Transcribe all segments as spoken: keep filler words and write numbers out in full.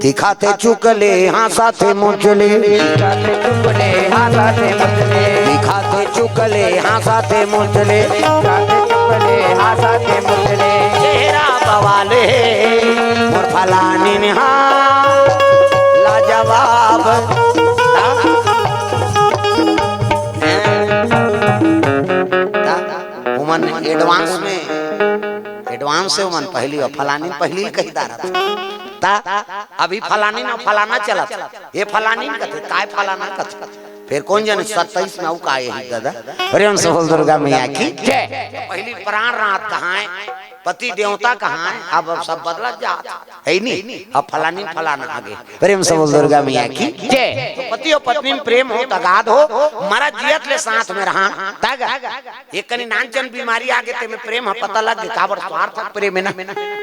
दिखाथे चुकले हाँसाथे मुचले। दिखाथे चुकले हाँसाथे मुचले। दिखाथे चुकले हाँसाथे मुचले। दिखाथे चुकले हाँसाथे मुचले। चेहरा बवाले हे मोर फलानिन हा लाजवाब। उमन advance में, advance से उमन पहिली, फलानिन पहिली कहि डारत। ता अभी फलानिन अउ फलाना चलत, ये फलानिन कथे, काय फलाना कथे। फेर कोन जने सत्ताईस में अउ का एही दादा। प्रेम से बोल दुर्गा मैया की जय। पहिली प्राण नाथ कहाय, पति देवता कहाय, अब, अब सब बदलत जात हे नी। अब फलानिन फलाना आगे। प्रेम से बोल दुर्गा मैया की जय। पति अउ पत्नी में प्रेम हो, तगाद हो, मरत जियत ले साथ में रहन, तग एक कनी नानचन बीमारी आगे, तेमे प्रेम ह पता लग गे, काबर स्वार्थ प्रेम हे ना,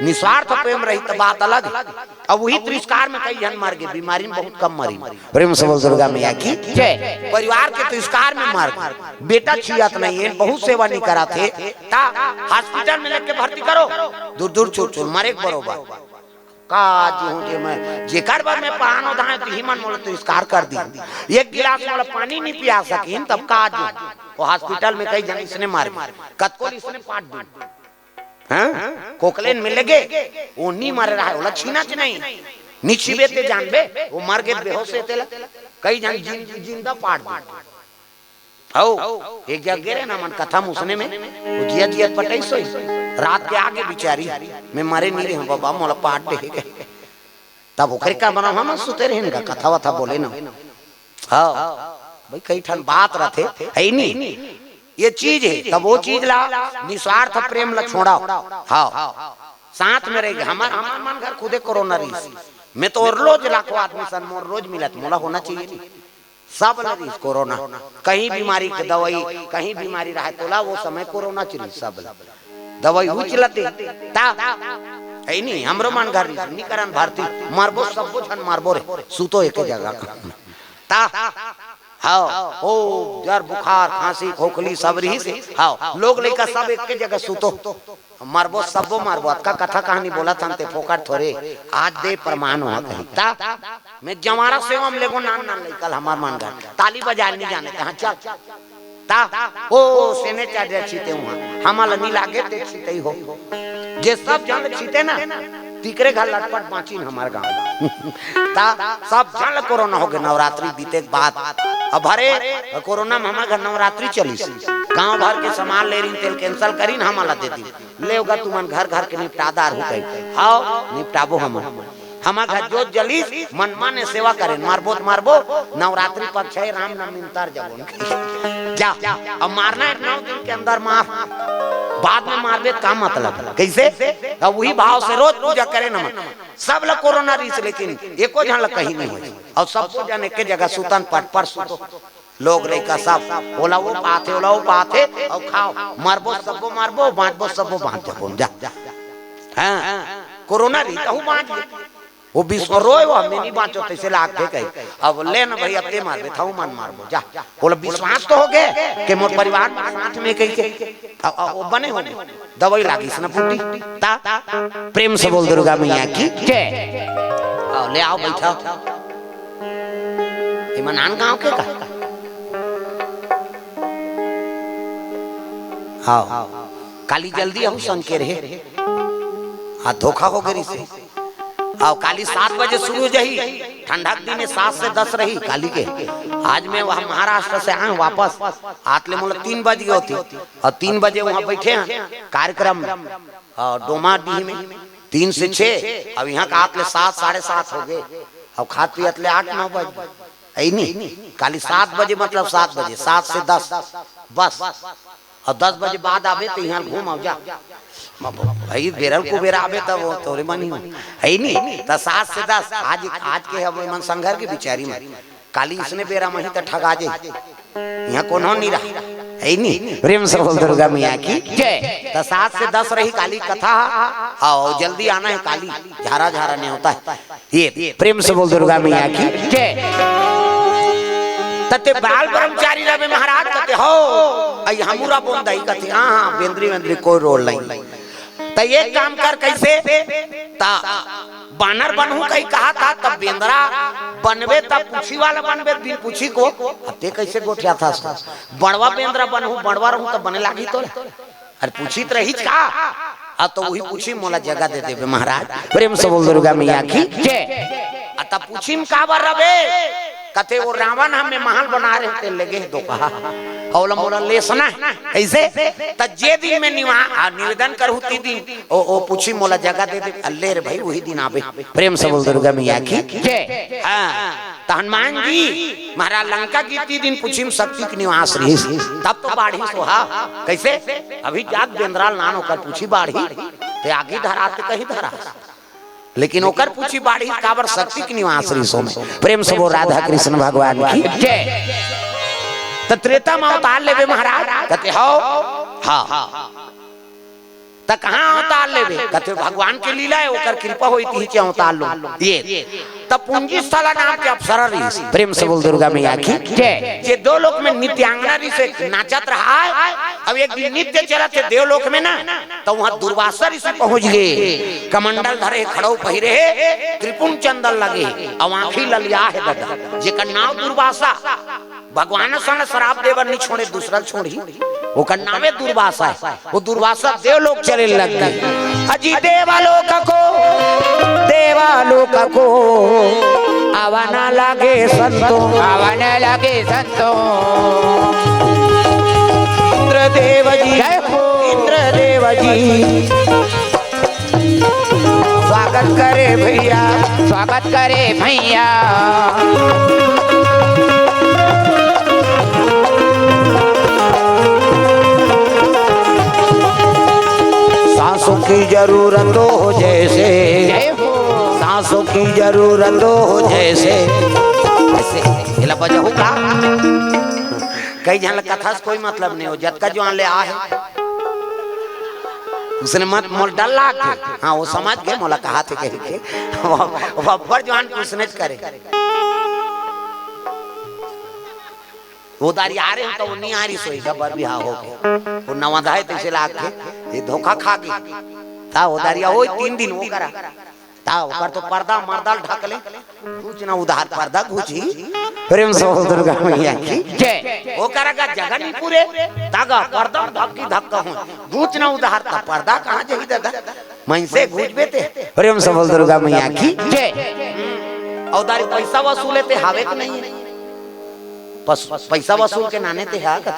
निस्वार्थ प्रेम रही त बात अलग हे। अब उही तिरस्कार में कई झन मर गे, बीमारी में बहुत कम मरी। प्रेम से बोल दुर्गा मैया की जय। परिवार के तिरस्कार में मर गे, बेटा छियत नहीं हे, बहुत सेवा नहीं करत हे, ता hospital में लेके भर्ती करो, दूर दूर चुर चुर मरे के बरोबर। का जी हूँ जे मैं, जेकर बर मैं प्राण उधाए, तिही मन मोला तिरस्कार कर दी। एक गिलास मोला पानी नहीं पिया सकिन, तब का जी हूँ? वो hospital में कई जन इसने मार दी, कतको ल इसने पाट दी। हाँ? कोकलेन में लगे, वो नी मरे रहा, ओला छीना च नहीं, नी छीबे ते जानबे, वो मर गे बेहोश हे तेला, कई जन जिन-, जिंदा पाट दी। हौ, एक जगह गे रहे ना मन कथा मुसने में, वो जियत जियत पटइस होइस। रात के आगे बिचारी, मैं मरे नहीं रहे हूँ बाबा, मोला पाट दे। तब ओकरे का बना हम सुते रहे इनका कथा वथा बोले ना। हाँ, भाई कई ठन बात रहते, हे नहीं? ये चीज हे, तब वो चीज ला, निस्वार्थ प्रेम ला छोड़ा। हाँ, साथ में रह गे। हमार, हमार मन घर खुदे कोरोना रहिस। मैं तो और रोज लाखों आदमी सन मोर रोज मिलत, मोला होना चाहिए नहीं। सब ल रिहिस कोरोना, कहीं बीमारी के दवाई, कहीं बीमारी रहे तोला, वो समय कोरोना च रिहिस सब ल। दवाई उच लते, ता, हे नी, हमरो मन घर रिहिस, नी करन भर्ती, मरबो सब्बो झन मरबो रे, सुतो एक जगह। ता, हाँ, ओ, जर बुखार, खांसी, खोखली सब रिहिस, हाँ, लोग लइका सब एक जगह सुतो। मरबो, सब्बो मरबो, अतका कथा कहानी बोलत हन ते फोकट थोरे, आज दे प्रमाण हो कही। ता, मैं जवारा सेवा में लेगो नान नान लइका ल हमार मन घर, ताली बजाए नहीं जाने, कहाँ चल। ता, ओ, सेने चार छिते हुआ, हमार नी लागे ते छिते ही हो। जे सब जन छिते ना, तिकरे घर लटपट बाँचिन हमार गाँव। ता, सब जन कोरोना हो गए, नवरात्रि बीते के बाद। अब भरे कोरोना में हमार घर नवरात्रि चलिस। गाँव भर के सामान ले रहिन, तेल cancel करिन, हमार ला दे दिन। लेवगा तुमन घर घर के निपटादार हो गई। हाव, निपटाबो हमन। हमार घर जोत जलिस, मन माने सेवा करेन, मारबो त मारबो, नवरात्रि पक्ष हे, रामनवमी में तर जबो। जा, अब मारना हे नौ दिन के अंदर मार, बाद में मारबे त का मतलब? कैसे? अब वही भाव से रोज पूजा करेन हमन। सब ला कोरोना रिहिस, लेकिन एको झन ला कहीं नहीं होइस। अउ सबो जन एके जगह सुतन, पट पर सुतो। लोग लइका सब, ओला वो पाथे, ओला वो पाथे, अउ खाओ। मरबो सब्बो मरबो, बाँचबो सब्बो बाँच जबो, जा। हाँ, कोरोना रही, तहु बाँच ले। वो विश्व रोय, वो हमें नहीं बाँचो, तैसे लाग के कही। अब ले न भई, अब ते मारबे, तहु मन मारबो, जा। ओला विश्वास तो हो गए कि मोर परिवार में साथ में कही के। अब, अब वो बने हो गए। दवाई लागिस न बूटी। ता, प्रेम से बोल दुर्गा मैया की जय। आओ, ले आओ, बैठाओ। ये मनान गांव के का? आओ, काली जल्दी आओ, संकेर हे। हाँ, धोखा हो गई से। आओ, काली सात बजे शुरू हो जाही, ठंडा के दिन में सात से दस रही काली के। आज मैं वहाँ महाराष्ट्र से आए हूँ वापस, आत ले मोला तीन बज गए होती, और तीन बजे वहाँ बैठे हैं कार्यक्रम, और डोमा डीह में तीन से छः, अब यहाँ का आत ले सात, साढ़े सात हो गए, अब खात पियत ले आठ नौ बज गए। ऐ नहीं, काली सात बजे, मतलब सात बजे, सात से दस, बस। और दस बजे बाद आबे तो यहाँ घूम आओ जा। म-, भाई बेरल को बेरा आबे तब वो तोरे मन ही हो। है नहीं? तो सात से दस, आज, आज के हम मन संघर के बिचारी में। काली इसने बेरा में ही तो ठगा जे। यहाँ कोनो नहीं रहा। है नहीं? प्रेम से बोल दुर्गा मैया की जय। तो सात से दस रही काली कथा। आओ, जल्दी आना है काली। झारा झारा नहीं होता है। ये प्रेम से बोल दुर्गा मैया की जय। तते बाल ब्रह्मचारी रहे महाराज कहते हो, आई हमूरा बोंद आई कहते, हाँ, हाँ, बेंद्री वेंद्री कोई रोल नहीं। त एक काम कर, कैसे? ता बानर बनहूं कही कहा था, तब बेंदरा बनबे, तब पूछी वाला बनबे, बिन पूछी को। अब ते कैसे गोठिया था सो? बड़वा बेंदरा बनहूं, बड़वा रहूं, तब बने लागी तो। अरे पूछी त रहीच का? अब तो वही पूछी, "मोला जगह दे देबे महाराज।" प्रेम से बोल दुर्गा मैया की जय। आ तब पूछी म काबर रबे? कथे, "वो रावण हमें महल बना रहे थे, ले गे दो कहा। ओला मोला लेसना है।" कैसे? त जे दिन में निवा-, आ, निवेदन करहूं ती दिन, ओ, ओ पूछी, "मोला जगह दे दे।" अल्ले रे भाई, वही दिन आबे। प्रेम से बोल दुर्गा मैया की जय। हाँ, त हनुमान जी महाराज लंका गिरती दिन पूछी म शक्ति के निवास रहिस, तब तो बाढ़ी सोहा। कैसे? अभी जात बेंदराल नान ओकर पूछी बाढ़ी, ते आगी धराते कहीं धरा, लेकिन ओकर पूछी बाढ़ी काबर शक्ति के निवास रहिस ओमे। प्रेम से बोल राधा कृष्ण भगवान की जय। त त्रेता में अवतार लेबे महाराज, कथे, "हव, हाँ।" त कहाँ अवतार लेबे? कथे, "भगवान के लीला है, ओकर कृपा होई तिही के अवतार लो।" ये त पूंजी स्थला नाम के अप्सरा रहिस। प्रेम से बोल दुर्गा मैया की जय। जे दो लोक में नित्यांगना रहिस, नाचत रहा। अब एक दिन नित्य चलत हे देवलोक में ना, त वहां दुर्वासा ऋषि पहुंच गे। कमंडल धरे, खड़ाऊ पहिरे हे, त्रिपुंड चंदन लगे हे, अब आंखी ललिया हे दादा, जेकर नाव दुर्वासा। भगवान सन श्राप दे बर नहीं छोड़े, दूसरा छोड़ी। ओकर नामे दुर्वासा है। वो दुर्वासा देवलोक चले लग गए। अजी देवलोक को, देवलोक को आवा न लागे संतो। आवा न लागे संतो। इंद्रदेव जी, जय हो। इंद्रदेव जी। स्वागत करे भैया, स्वागत करे भैया। सांसों की जरूरत हो जैसे, जय हो। सांसों की जरूरत हो जैसे। ऐसे, एला बजाहू का? कई झन ल कथा से कोई मतलब नहीं हो, जतका जुआन ले आ हे। उसने मत मोल डर लाग के। हाँ, वो समझ के मोला कहा थे कही के। वो, वो अब्बर जुआन कुछ नहीं करे। वो दारी आ रहे हो तो वो नहीं आ रही सोई, जब बर बिहाव हो गए। वो नवा धाए तैसे लाग के, ये धोखा खा गई। ता वो दारी आ, वो तीन दिन वो करा। ता ओकर तो पर्दा मर्दा ल ढक ले, घूंच ना उधार पर्दा घूंची। प्रेम से बोल दुर्गा मैया की जय। ओकर अगर जगह नहीं पूरे, तागा पर्दा धक्की धक्का हो, घूंच ना उधार ता पर्दा कहाँ जाही दादा? मैं से घूंचबे ते। प्रेम से बोल दुर्गा मैया की जय। और दारी पैसा वसूले ते हावे के नहीं है? पस-, पैसा वसूल के नाने ते है का?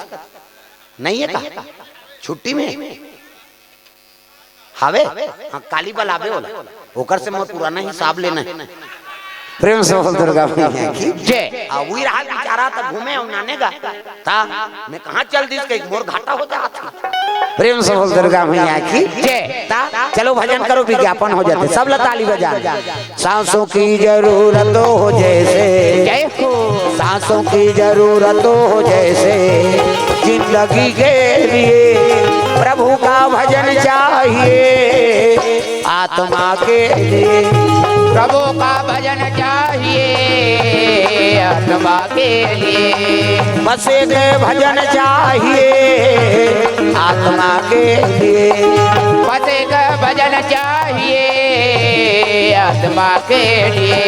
नहीं है का? छुट्टी में? हावे? हाँ, काली बलाबे ओला। ओकर से मोर पुराना हिसाब लेना है। प्रेम से बोल दुर्गा मैया की जय। आ, वही रहा बेचारा त घूमे अउ नाने गा। ता, मैं कहाँ चल दिस कही, मोर घाटा हो जात। प्रेम से बोल दुर्गा मैया की जय। ता, चलो भजन करो, विज्ञापन हो जाते, सब ला ताली बजा। सांसों की जरूरत हो जैसे, जय हो। सांसों की जरूरत हो जैसे, जिंदगी के लिए प्रभु का भजन चाहिए, आत्मा के लिए। प्रभु का भजन चाहिए, आत्मा के लिए। बस एक भजन चाहिए, आत्मा के लिए। बस एक भजन चाहिए, आत्मा के लिए।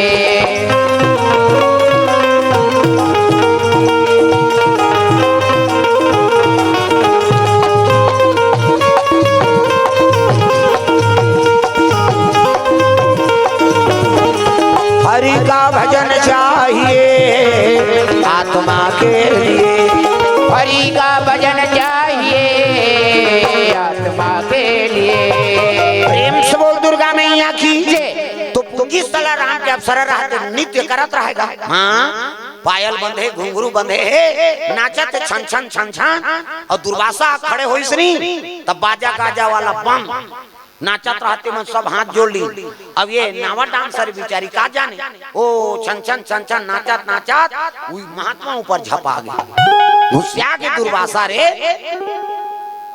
हरि का भजन चाहिए आत्मा के लिए। हरि का भजन चाहिए आत्मा के लिए। प्रेम से बोल दुर्गा मैया की जय। तो पूंजी स्थला राम के अप्सरा रहते नित्य करत रहेगा। हाँ, पायल बंधे, घुंघरू बंधे हे, नाचत हे छन छन छन छन। और दुर्वासा खड़े होइस नी, तब बाजा गाजा वाला बम नाचत रहते मन सब हाथ जोड़ ली। अब ये नावा डांसर बिचारी का जाने, ओ छन छन छन छन नाचत नाचत उही महात्मा ऊपर झपा गे, घुसिया गे दुर्वासा रे।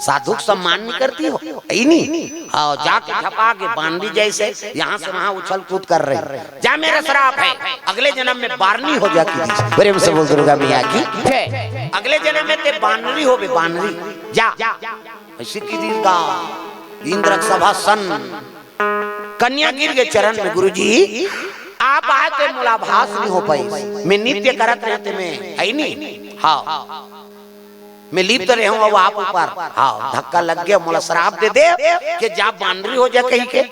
साधु के सम्मान नहीं करती हो, यही नहीं। आओ, जाके झपा के बानरी जैसे यहाँ से वहाँ उछल कूद कर रही। जा, मेरा श्राप है, अगले जन्म में बारनी हो जा की। प्रेम से बोल दुर्गा मैया की जय। अगले जन्म में ते बानरी होबे, बानरी। जा, ऐसे की दिल का इंद्र सभा सन। कन्या गिर गे चरण में, "गुरुजी, आप आए ते मोला आभास नहीं हो पाइस, मैं नित्य करत रहे ते मैं है नहीं, हाँ, मैं लिप्त रहे हूँ, अब आप ऊपर, हाँ, धक्का लग गया, मोला श्राप दे दे के जा बानरी हो जा कही के,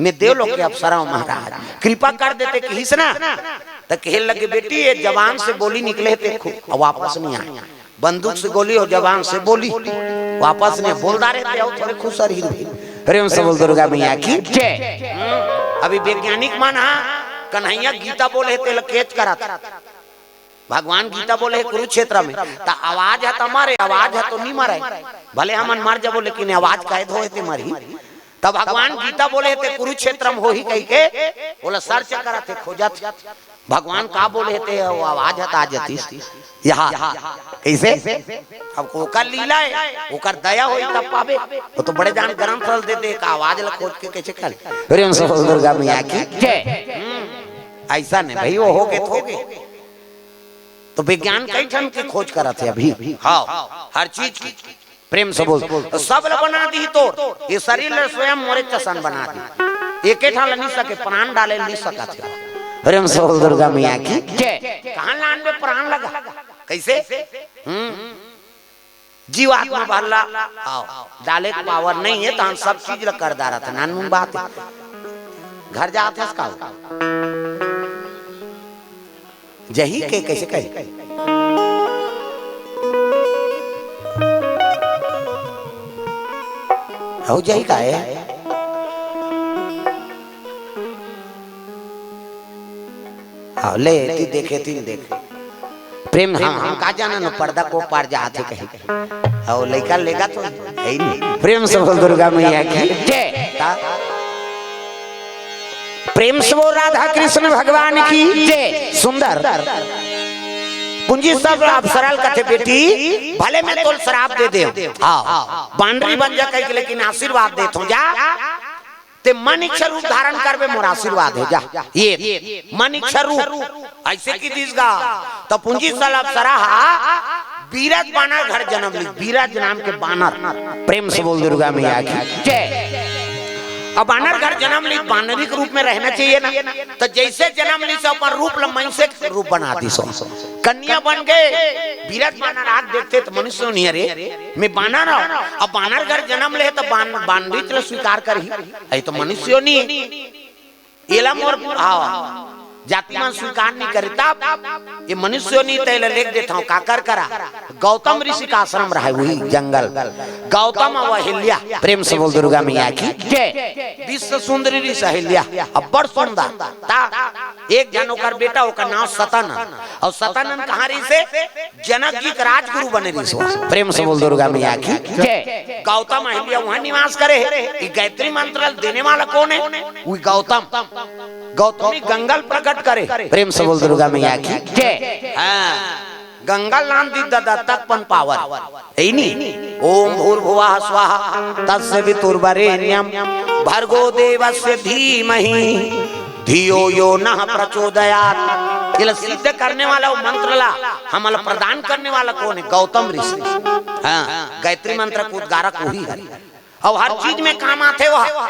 मैं देवलोक के अप्सरा हूँ महाराज, कृपा कर देते," कहिस ना, त कहे लगे, "बेटी, ये जबान से बोली निकले ते खूब, अब वापस नहीं आए।" बंदूक से गोली और जबान से बोली वापस नहीं बोल डारे थे, और थोड़े खुश रही। प्रेम से बोल दुर्गा मैया की जय। अभी वैज्ञानिक मन हा कन्हैया गीता बोले हे, तेला कैच करा था। भगवान गीता बोले हे कुरुक्षेत्र में, त आवाज है त मरे, आवाज है तो नहीं मरे। भले हमन मर जाबो, लेकिन आवाज कैद होए ते मरही। तब भगवान गीता बोले हे ते कुरुक्षेत्र में होही कही के, बोला सर्च करत हे, खोजत। भगवान का बोले हे ते, वो आवाज हटा जतीस। यहाँ कैसे? अब ओकर लीला है, ओकर दया होई तब पाबे। वो तो बड़े जान ग्रंथ रल देते, का आवाज ला खोज के कैसे कर? प्रेम से बोल दुर्गा मैया की जय। ऐसा नहीं भाई, वो हो गए तो हो गए। तो विज्ञान कई ठन की खोज करत हे अभी। हाँ, हर चीज की। प्रेम से बोल। तो सब ल बना दी तोर, ये शरीर ल स्वयं मोरे चसन बना दी। एक ठन ल नहीं सके, प्राण डाले नहीं सकत हे। प्रेम से बोल दुर्गा मैया की जय। कहाँ लान में प्राण लगा? कैसे? हम्म। जीवात्मा भर ला, आओ, डाले के पावर नहीं है, तो हम सब चीज ल कर डारत हे। नानमुन बात है। घर जात हस का? जही के कैसे कहे? हो जही का है? हाँ, ले, ती देखे, ती देख। प्रेम हम, हम का जाना न, पर्दा को पार जात हे कहीं। और लइका लेगा तो है ही नहीं। प्रेम से बोल दुर्गा मैया की जय। का? प्रेम से बोल राधा कृष्ण भगवान की जय। सुंदर। पूंजी सब अप्सरा ल कथे, "बेटी, भले मैं तोल श्राप दे दे, हाँ, बानरी बन जा कही के, लेकिन आशीर्वाद देत हूँ, जा, ते मन इच्छा रूप धारण करबे, मोर आशीर्वाद है, जा।" ये मन इच्छा रूप ऐसे की दिस गा, तो पूंजी सब अप्सरा हा बीरज बानर घर जन्म ली, बीरज नाम के बानर। प्रेम से बोल दुर्गा मैया की जय। अब बानर घर जन्म ली, बानरी के रूप में रहना चाहिए ना, तो जैसे जन्म ली से अपन रूप ल मनुष्य के रूप बना दी सो। कन्या बन गए, बीरज बानर आग देखते तो मनुष्य नहीं, "अरे, मैं बानर हूँ।" अब बानर घर जन्म ले तो बान-, बानरी ल स्वीकार करही, ये तो मनुष्य नहीं। एला मोर, हाँ, जाति मन स्वीकार नहीं करे, तब ये मनुष्य नहीं, तेला लेख देता हूँ, काकर करा? गौतम ऋषि का आश्रम रहा है, वही जंगल। गौतम और अहिल्या। प्रेम से बोल दुर्गा मैया की जय। विश्व सुंदरी ऋषि अहिल्या, अब्बड़ सुंदर। ता एक जन ओकर बेटा, ओकर नाम सतानंद। और सतानंद कहाँ रहिसे? जनक जी के राजगुरु बने रहिसे। प्रेम से बोल दुर्गा मैया की जय। गौतम अहिल्या वहाँ निवास करे हे। ये गायत्री मंत्र देने वाला कौन है? वो गौतम। गौतमी गंगा ल प्रकट करे। प्रेम से बोल दुर्गा मैया की जय। हाँ, गंगा ल नाम दी ददा तक पन पावर। यही नहीं, "ओम भूर्भुवः स्वाहा तस्य वितुर्वरेण्यम भर्गो देवस्य धीमहि धियो यो नः प्रचोदयात्।" एला सिद्ध करने वाला वो मंत्र ला हमला प्रदान करने वाला कौन है? गौतम ऋषि। हाँ, गायत्री मंत्र के उद्गारक वही है। और हर चीज में काम आथे वह।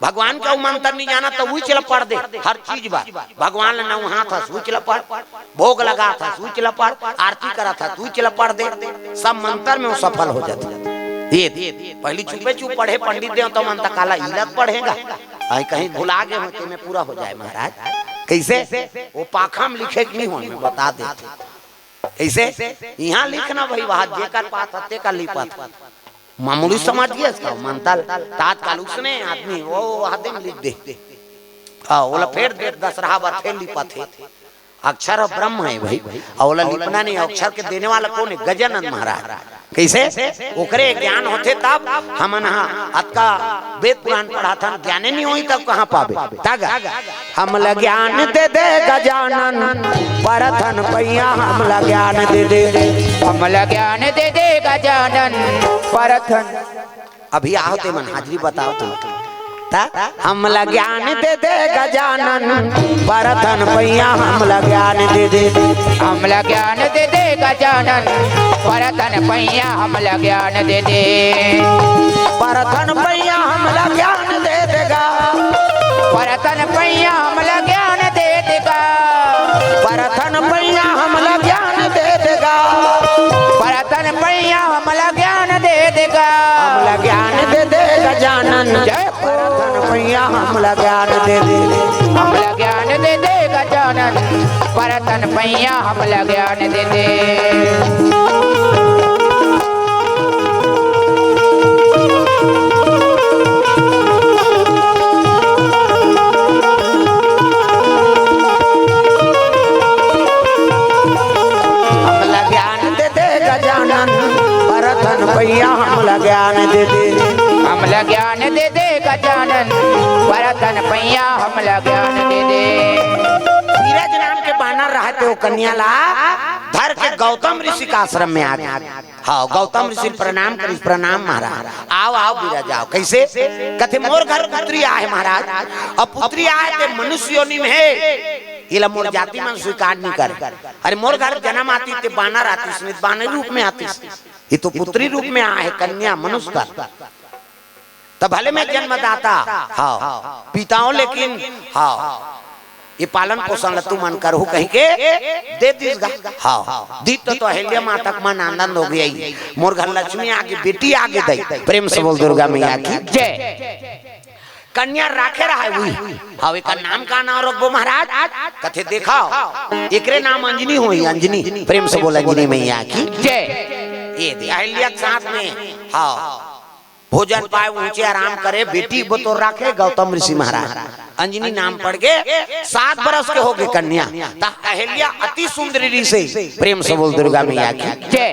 भगवान के मंत्र नहीं जाना तो उही चला पढ़ दे। हर चीज बा, भगवान ला नहात हस, उही चला पढ़। भोग लगात हस, उही चला पढ़। आरती करत हस, उही चला पढ़ दे। सब मंत्र में वो सफल हो जाथे। ये पहली चुपे चुप पढ़े पंडित देव तो मन तकाला इलत पढ़ेगा। आई कहीं भुला गए हो तो मैं पूरा हो जाए महाराज। कैसे? वो पाखा में लिखे कि नहीं हो, मैं बता देते। कैसे? यहाँ लिखना भाई, वहां जेकर पात हत्ते का लिपत। मामूली समझ गया इसका मंत्र। तात्काल उसने आदमी वो आदमी लिख दे। हाँ, ओला फेर दे, दसरहा बार फेर लिपत हे। अक्षर ब्रह्म है भाई, और ओला लिपना नहीं। अक्षर के देने वाला कौन है? गजानन महाराज। कैसे? ओकरे ज्ञान होथे तब हमन हा अतका वेद पुराण पढ़ाथन, ज्ञाने नहीं होई तब कहाँ पाबे? तग हमला ज्ञान दे दे गजानन, परथन पैया हमला ज्ञान दे दे। हमला ज्ञान दे दे गजानन, परथन। अभी आओ ते मन हाजिरी बताओ तुम। ता हमला ज्ञान दे दे गजानन, परथन पैया हमला ज्ञान दे दे। हमला ज्ञान दे दे गजानन, परथन पैया हमला ज्ञान दे दे। परथन पैया हमला ज्ञान दे देगा। परतन पैया हमला ज्ञान दे देगा। परतन पैया हमला ज्ञान दे देगा। परतन पैया हमला ज्ञान दे देगा। हमला ज्ञान दे दे गजानन। जय हो। परतन पैया हमला ज्ञान दे दे। हमला ज्ञान दे दे गजानन। परतन पैया हमला ज्ञान दे दे। हमला ज्ञान दे दे गजानन, परतन पैया हमला ज्ञान दे दे। हमला ज्ञान दे दे गजानन, परतन पैया हमला ज्ञान दे दे। धीरज नाम के बानर रहते हो कन्या ला धर के गौतम ऋषि का आश्रम में आ गया। हाँ, गौतम ऋषि प्रणाम करिस, "प्रणाम महाराज।" "आओ, आओ बिराज, आओ।" "कैसे?" कथे, "मोर घर पुत्री आहे महाराज, अब पुत्री आहे ते मनुष्य योनि में हे, इला मोर जाति मन स्वीकार नहीं करे। अरे मोर घर जन्म आती ते बानर आतीस, नहीं बानर रूप में आतीस, ये तो पुत्री रूप में आहे, कन्या मनुष्य का।" त भले मैं जन्मदाता हव, पिता हूँ, लेकिन हव, ये पालन पोषण ल तुमन करहू कहिके दे दिस गा। हव, दीप त तो अहिल्या माता के मन आनंद हो गई, मोर घर लक्ष्मी आगे, बेटी आगे दई। प्रेम से बोल दुर्गा मैया की। जय। कन्या राखे रहा है वही। हव, एकर नाम का नाम रखबो महाराज? कथे देखव, एकरे नाम अंजनी होही, अंजनी। प्रेम से बोल अंजनी मैया की। जय। ये दे अहिल्या के साथ में। हव। भोजन पाए, ऊंचे आराम करे, बेटी बतौर राखे गौतम ऋषि महाराज। अंजनी नाम पड़ गे, सात बरस के हो गे कन्या। त अहिल्या अति सुंदरी ऋषि। प्रेम से बोल दुर्गा मैया की। जय।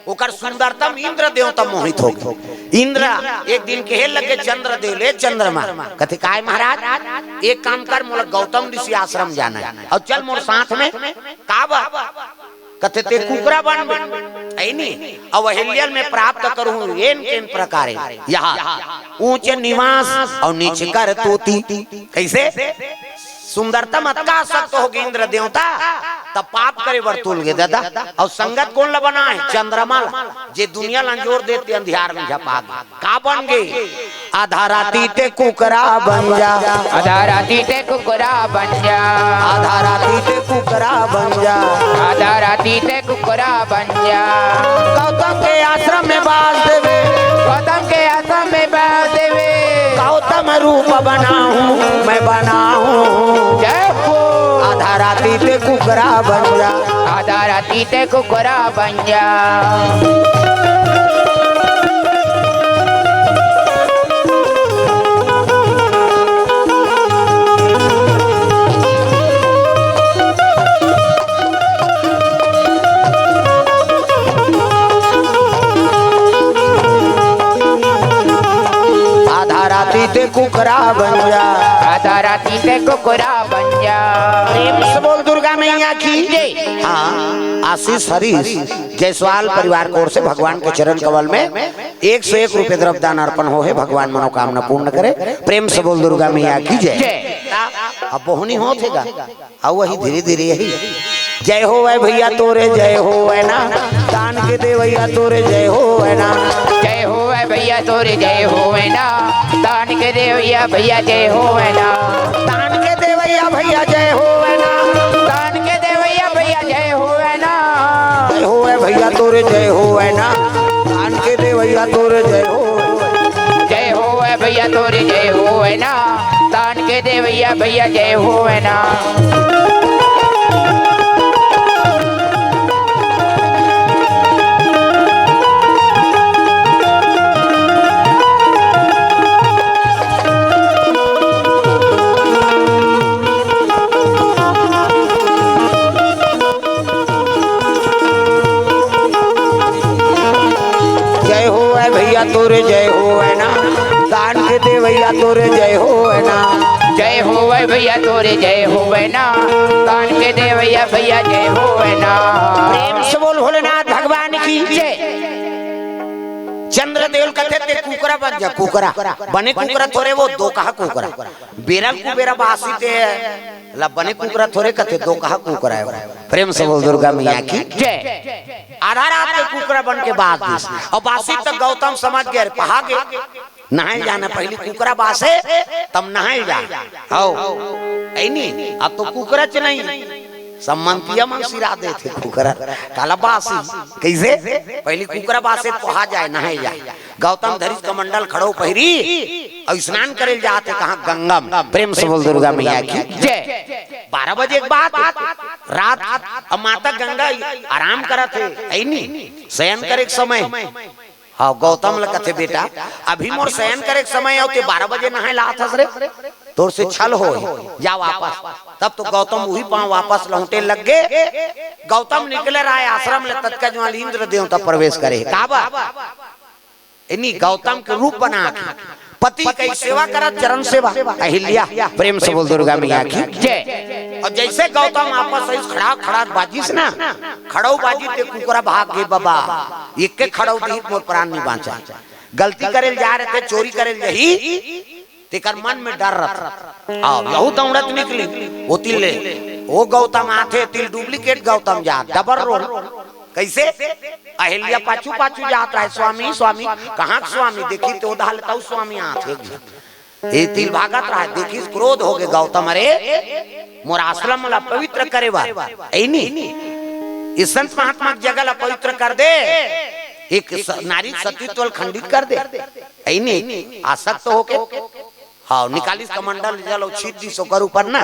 ओकर सुंदरता में इंद्र देवता मोहित हो गे। इंद्र एक दिन कहे लगे चंद्र देव ले चंद्रमा, कथे, "काय महाराज, एक काम कर, मोला गौतम ऋषि आश्रम जाना है और चल मोर साथ में।" "काबर?" कथे, "ते कुकरा बनबे, है नी? अउ अहिल्या ल मैं प्राप्त करहूं एन केन प्रकारे, यहाँ ऊंच निवास अउ नीच करतूती।" कैसे? सुंदरता म अतका आसक्त हो गे इंद्र देवता, तब पाप करे बर तुल गे दादा। अउ संगत कोन ला बनाए? चंद्रमा ला, जे दुनिया ला अंजोर देते अंधियार में झपा गे। का बन गे? आधा राती ते कुकरा बन जा। आधा राती ते कुकरा बन जा। आधा राती ते कुकरा बन जा। आधा राती ते कुकरा बन जा। गौतम के आश्रम में बास देवे। गौतम के आश्रम में बास देवे। गौतम रूप बनाहूं, मैं बनाहूं। जय हो। आधा राती ते कुकरा बन जा। आधा राती ते कुकरा बन जा। आधा राती ते कुकरा बन जा। आधा राती ते कुकरा बन जा। प्रेम से बोल दुर्गा मैया की। जय। हाँ, आशीष हरीश जायसवाल परिवार की ओर से भगवान के चरण कमल में एक सौ एक रुपये द्रव्य दान अर्पण हो हे, भगवान मनोकामना पूर्ण करे। प्रेम से बोल दुर्गा मैया की जय। जय। अब बोहनी होत हे गा, अउ वही धीरे धीरे यही। जय होवय भैया तोरे जय होवय ना, दान के देवैया तोरे जय होवय ना। जय होवय भैया तोरे जय होवय ना, दान के देवैया भैया जय होवय ना। दान के देवैया भैया जय होवय ना। दान के देवैया भैया जय होवय ना। जय होवय भैया तोरे जय होवय ना, दान के देवैया तोरे जय होवय। जय होवय भैया तोरे जय होवय ना, दान के देवैया भैया जय होवय ना। जय होवय भैया तोरे जय होवय ना, दान के देवैया तोरे जय होवय ना। जय होवय भैया तोरे जय होवय ना, दान के देवैया भैया जय होवय ना। प्रेम से बोल भोलेनाथ भगवान की जय। चंद्रदेव ल कथे ते कुकरा बन जा, कुकरा। बने कुकरा थोरे, वो दोकहा कुकरा। बेरा कुबेरा बासी ते ला बने कुकरा थोरे कथे, दोकहा कुकरा हे वो। प्रेम से बोल दुर्गा मैया की जय। आधा रात के कुकरा बन के बास दिस। अउ बासी तक गौतम समझ गे, अरे पहा गे। नहाए जाना, पहिली कुकरा बासे, तब नहाए जा। हव, ऐ नी, अब तो कुकरच नहीं, सब मंतिया मन सिरा देथे कुकरा, काला बासी। कइसे? पहिली कुकरा बासे, पोहा जाए, नहाए जाए। गौतम धरिस कमंडल खड़ो पहिरी, अउ स्नान करे ल जात हे कहाँ? गंगा म। प्रेम से बोल दुर्गा मैया की जय। बारह बजे के बाद रात, अब माता गंगा आराम करत हे, ऐ नी, शयन करे के समय। हव, गौतम ल कथे, "बेटा, अभी मोर शयन करे के समय हे, ते बारह बजे नहाए ल आत हस रे, तोर से छल होय, जा वापस।" तब तो गौतम उही पाँव वापस लहुटे लग गे। गौतम निकले रहय आश्रम ले, ततका जुवार इंद्र देवता प्रवेश करे हे। काबर? ऐ नी, गौतम के रूप बना के पति के सेवा करत, चरण सेवा। अहिल्या, प्रेम से बोल दुर्गा मैया की जय। अउ जइसे गौतम वापस आइस, खड़ाक खड़ाक बाजिस ना, खड़ऊ बाजिस ते कुकरा भाग गे बबा। एके खड़ऊ दिही त मोर प्राण नइ बाँचा। गलती करे ल जाय रहिथे, चोरी करे ल जाही, तेकर मन में डर रहिथे। हव, यहू दौड़त निकलिस, ओती ले, ओ गौतम आथे, तिल duplicate गौतम जात, double role। कइसे? अहिल्या पाछू पाछू जात रहय, "स्वामी, स्वामी।" कहाँ के स्वामी? देखिस ते ओ दहा ले तहू स्वामी आत हे। ए तिल भागत रहय, देखिस, क्रोध हो गे गौतम, "अरे, मोर आश्रम ला पवित्र करे बर, ऐ नी, ए संत महात्मा के जगह ला पवित्र कर दे, एक स-, नारी के सतीत्व ला खंडित कर दे, ऐ नी, आसक्त होके।" हव, निकालिस कमंडल जल अउ छींच दिस ओकर ऊपर ना,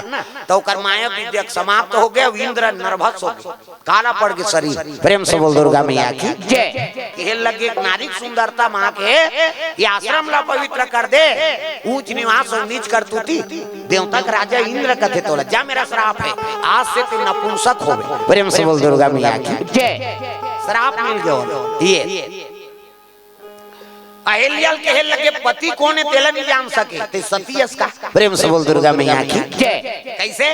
त ओकर माया विद्या समाप्त हो गे, अउ इंद्र nervous हो गे, काला पड़ गे शरीर। प्रेम से बोल दुर्गा मैया की जय। कहे लगे, "एक नारी के सुंदरता माँ के, ये आश्रम ला पवित्र कर दे, ऊंच निवास अउ नीच करतूती।" देवता के राजा इंद्र कथे तोला, "जा, मेरा श्राप हे, आज से ते नपुंसक होबे।" प्रेम से बोल दुर्गा मैया की जय। श्राप मिल गयो ये। अहिल्या ल कहे लगे, "पति कोन हे, तेला नइ जान सके, ते सती अस का?" प्रेम से बोल दुर्गा मैया की जय। कइसे?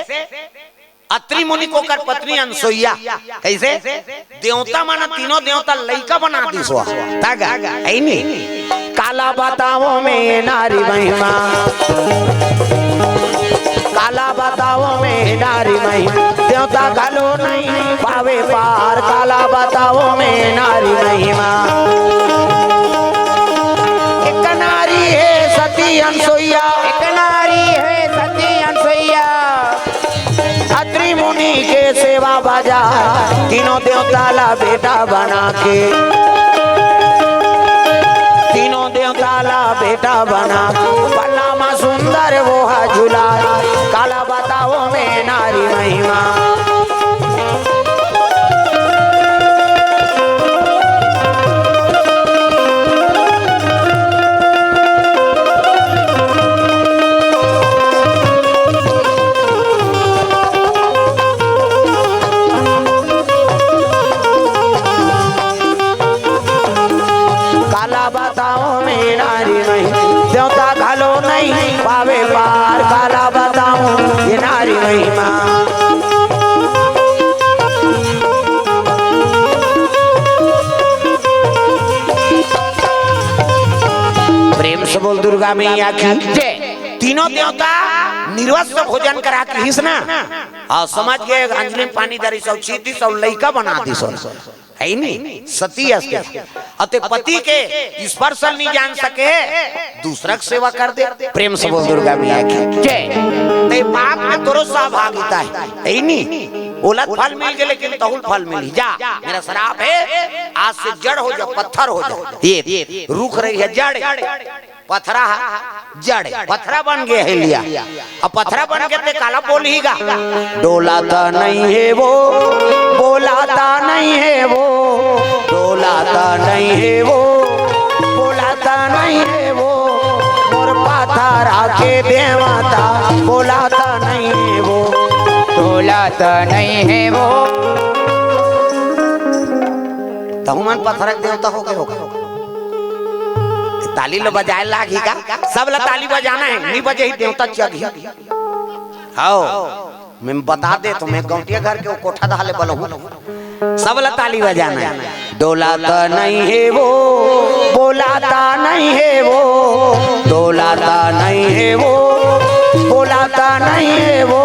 अत्रि मुनि के ओकर पत्नी अनसुईया। कइसे? देवता मन तीनों देवता लइका बना दिस। तगा, ऐ नी? काला बतावंव मैं नारी महिमा, काला बतावंव मैं नारी महिमा, देवता घलो नइ पावे पार, काला बतावंव मैं नारी महिमा। एक नारी हे सती अनसुईया, एक नारी हे सती अनसुईया, अत्रि मुनि के सेवा बाजार, तीनों देवता ला बेटा बना के, तीनों देवता ला बेटा बना, पलना म सुंदर वो हा झुलाय, काला बतावंव मैं नारी महिमा। काला बतावंव मैं नारी महिमा, देवता घलो नइ पावे पार, काला बतावंव ये नारी महिमा। प्रेम से बोल दुर्गा मैया की जय। तीनों देवता निर्वस्त्र भोजन करा के कहिस ना, अउ समझ गे, अंजलि म पानी धरिस अउ छींच दिस अउ लइका बना दिस। ऐ नी, सती अस के। अउ ते पति के स्पर्श नइ जान सके, दूसरा के सेवा कर दे। प्रेम से बोल दुर्गा मैया की जय। ते पाप में तोरो सहभागिता हे, ऐ नी? ओला फल मिल गे, लेकिन तहूल फल मिल जा। मेरा श्राप हे, आज से जड़ हो जा, पत्थर हो जा। ये रुख रही हे जड़, पथरा ह जड़, पथरा बन गे अहिल्या। अब पथरा बन गे ते काला बोलही गा? डोलाता नहीं है वो, बोलाता नहीं है वो, डोलाता नहीं है वो, बोलाता नहीं है वो, मोर पथरा के देवता, बोलाता नहीं है वो, डोलाता नहीं है वो। तहू मन पथरा के देवता हो गे हो। ताली ल बजाए लागही का? सब ल ताली बजाना हे, नी बजही देवता चघही। हव, मैं बता देथंव, मैं गौंटिया घर के वो कोठा दहा ले बलहूँ। सब ल ताली बजाना हे। डोलाता नहीं है वो, बोलाता नहीं है वो, डोलाता नहीं है वो, बोलाता नहीं है वो,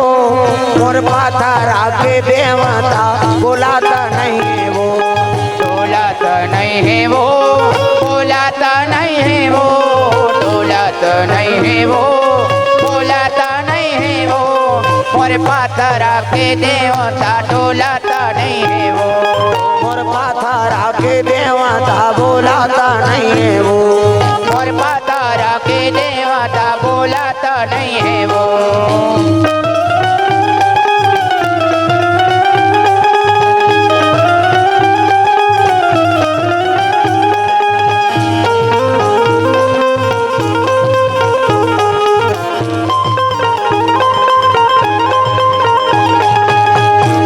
मोर पथरा के देवता, बोलाता नहीं है वो। डोलाता नहीं है वो, बोलाता नहीं है वो, पथरा के देवता डोलत नहीं हे वो। मोर पथरा के देवता बोलत नहीं हे वो। मोर पथरा के देवता बोलत नहीं हे वो।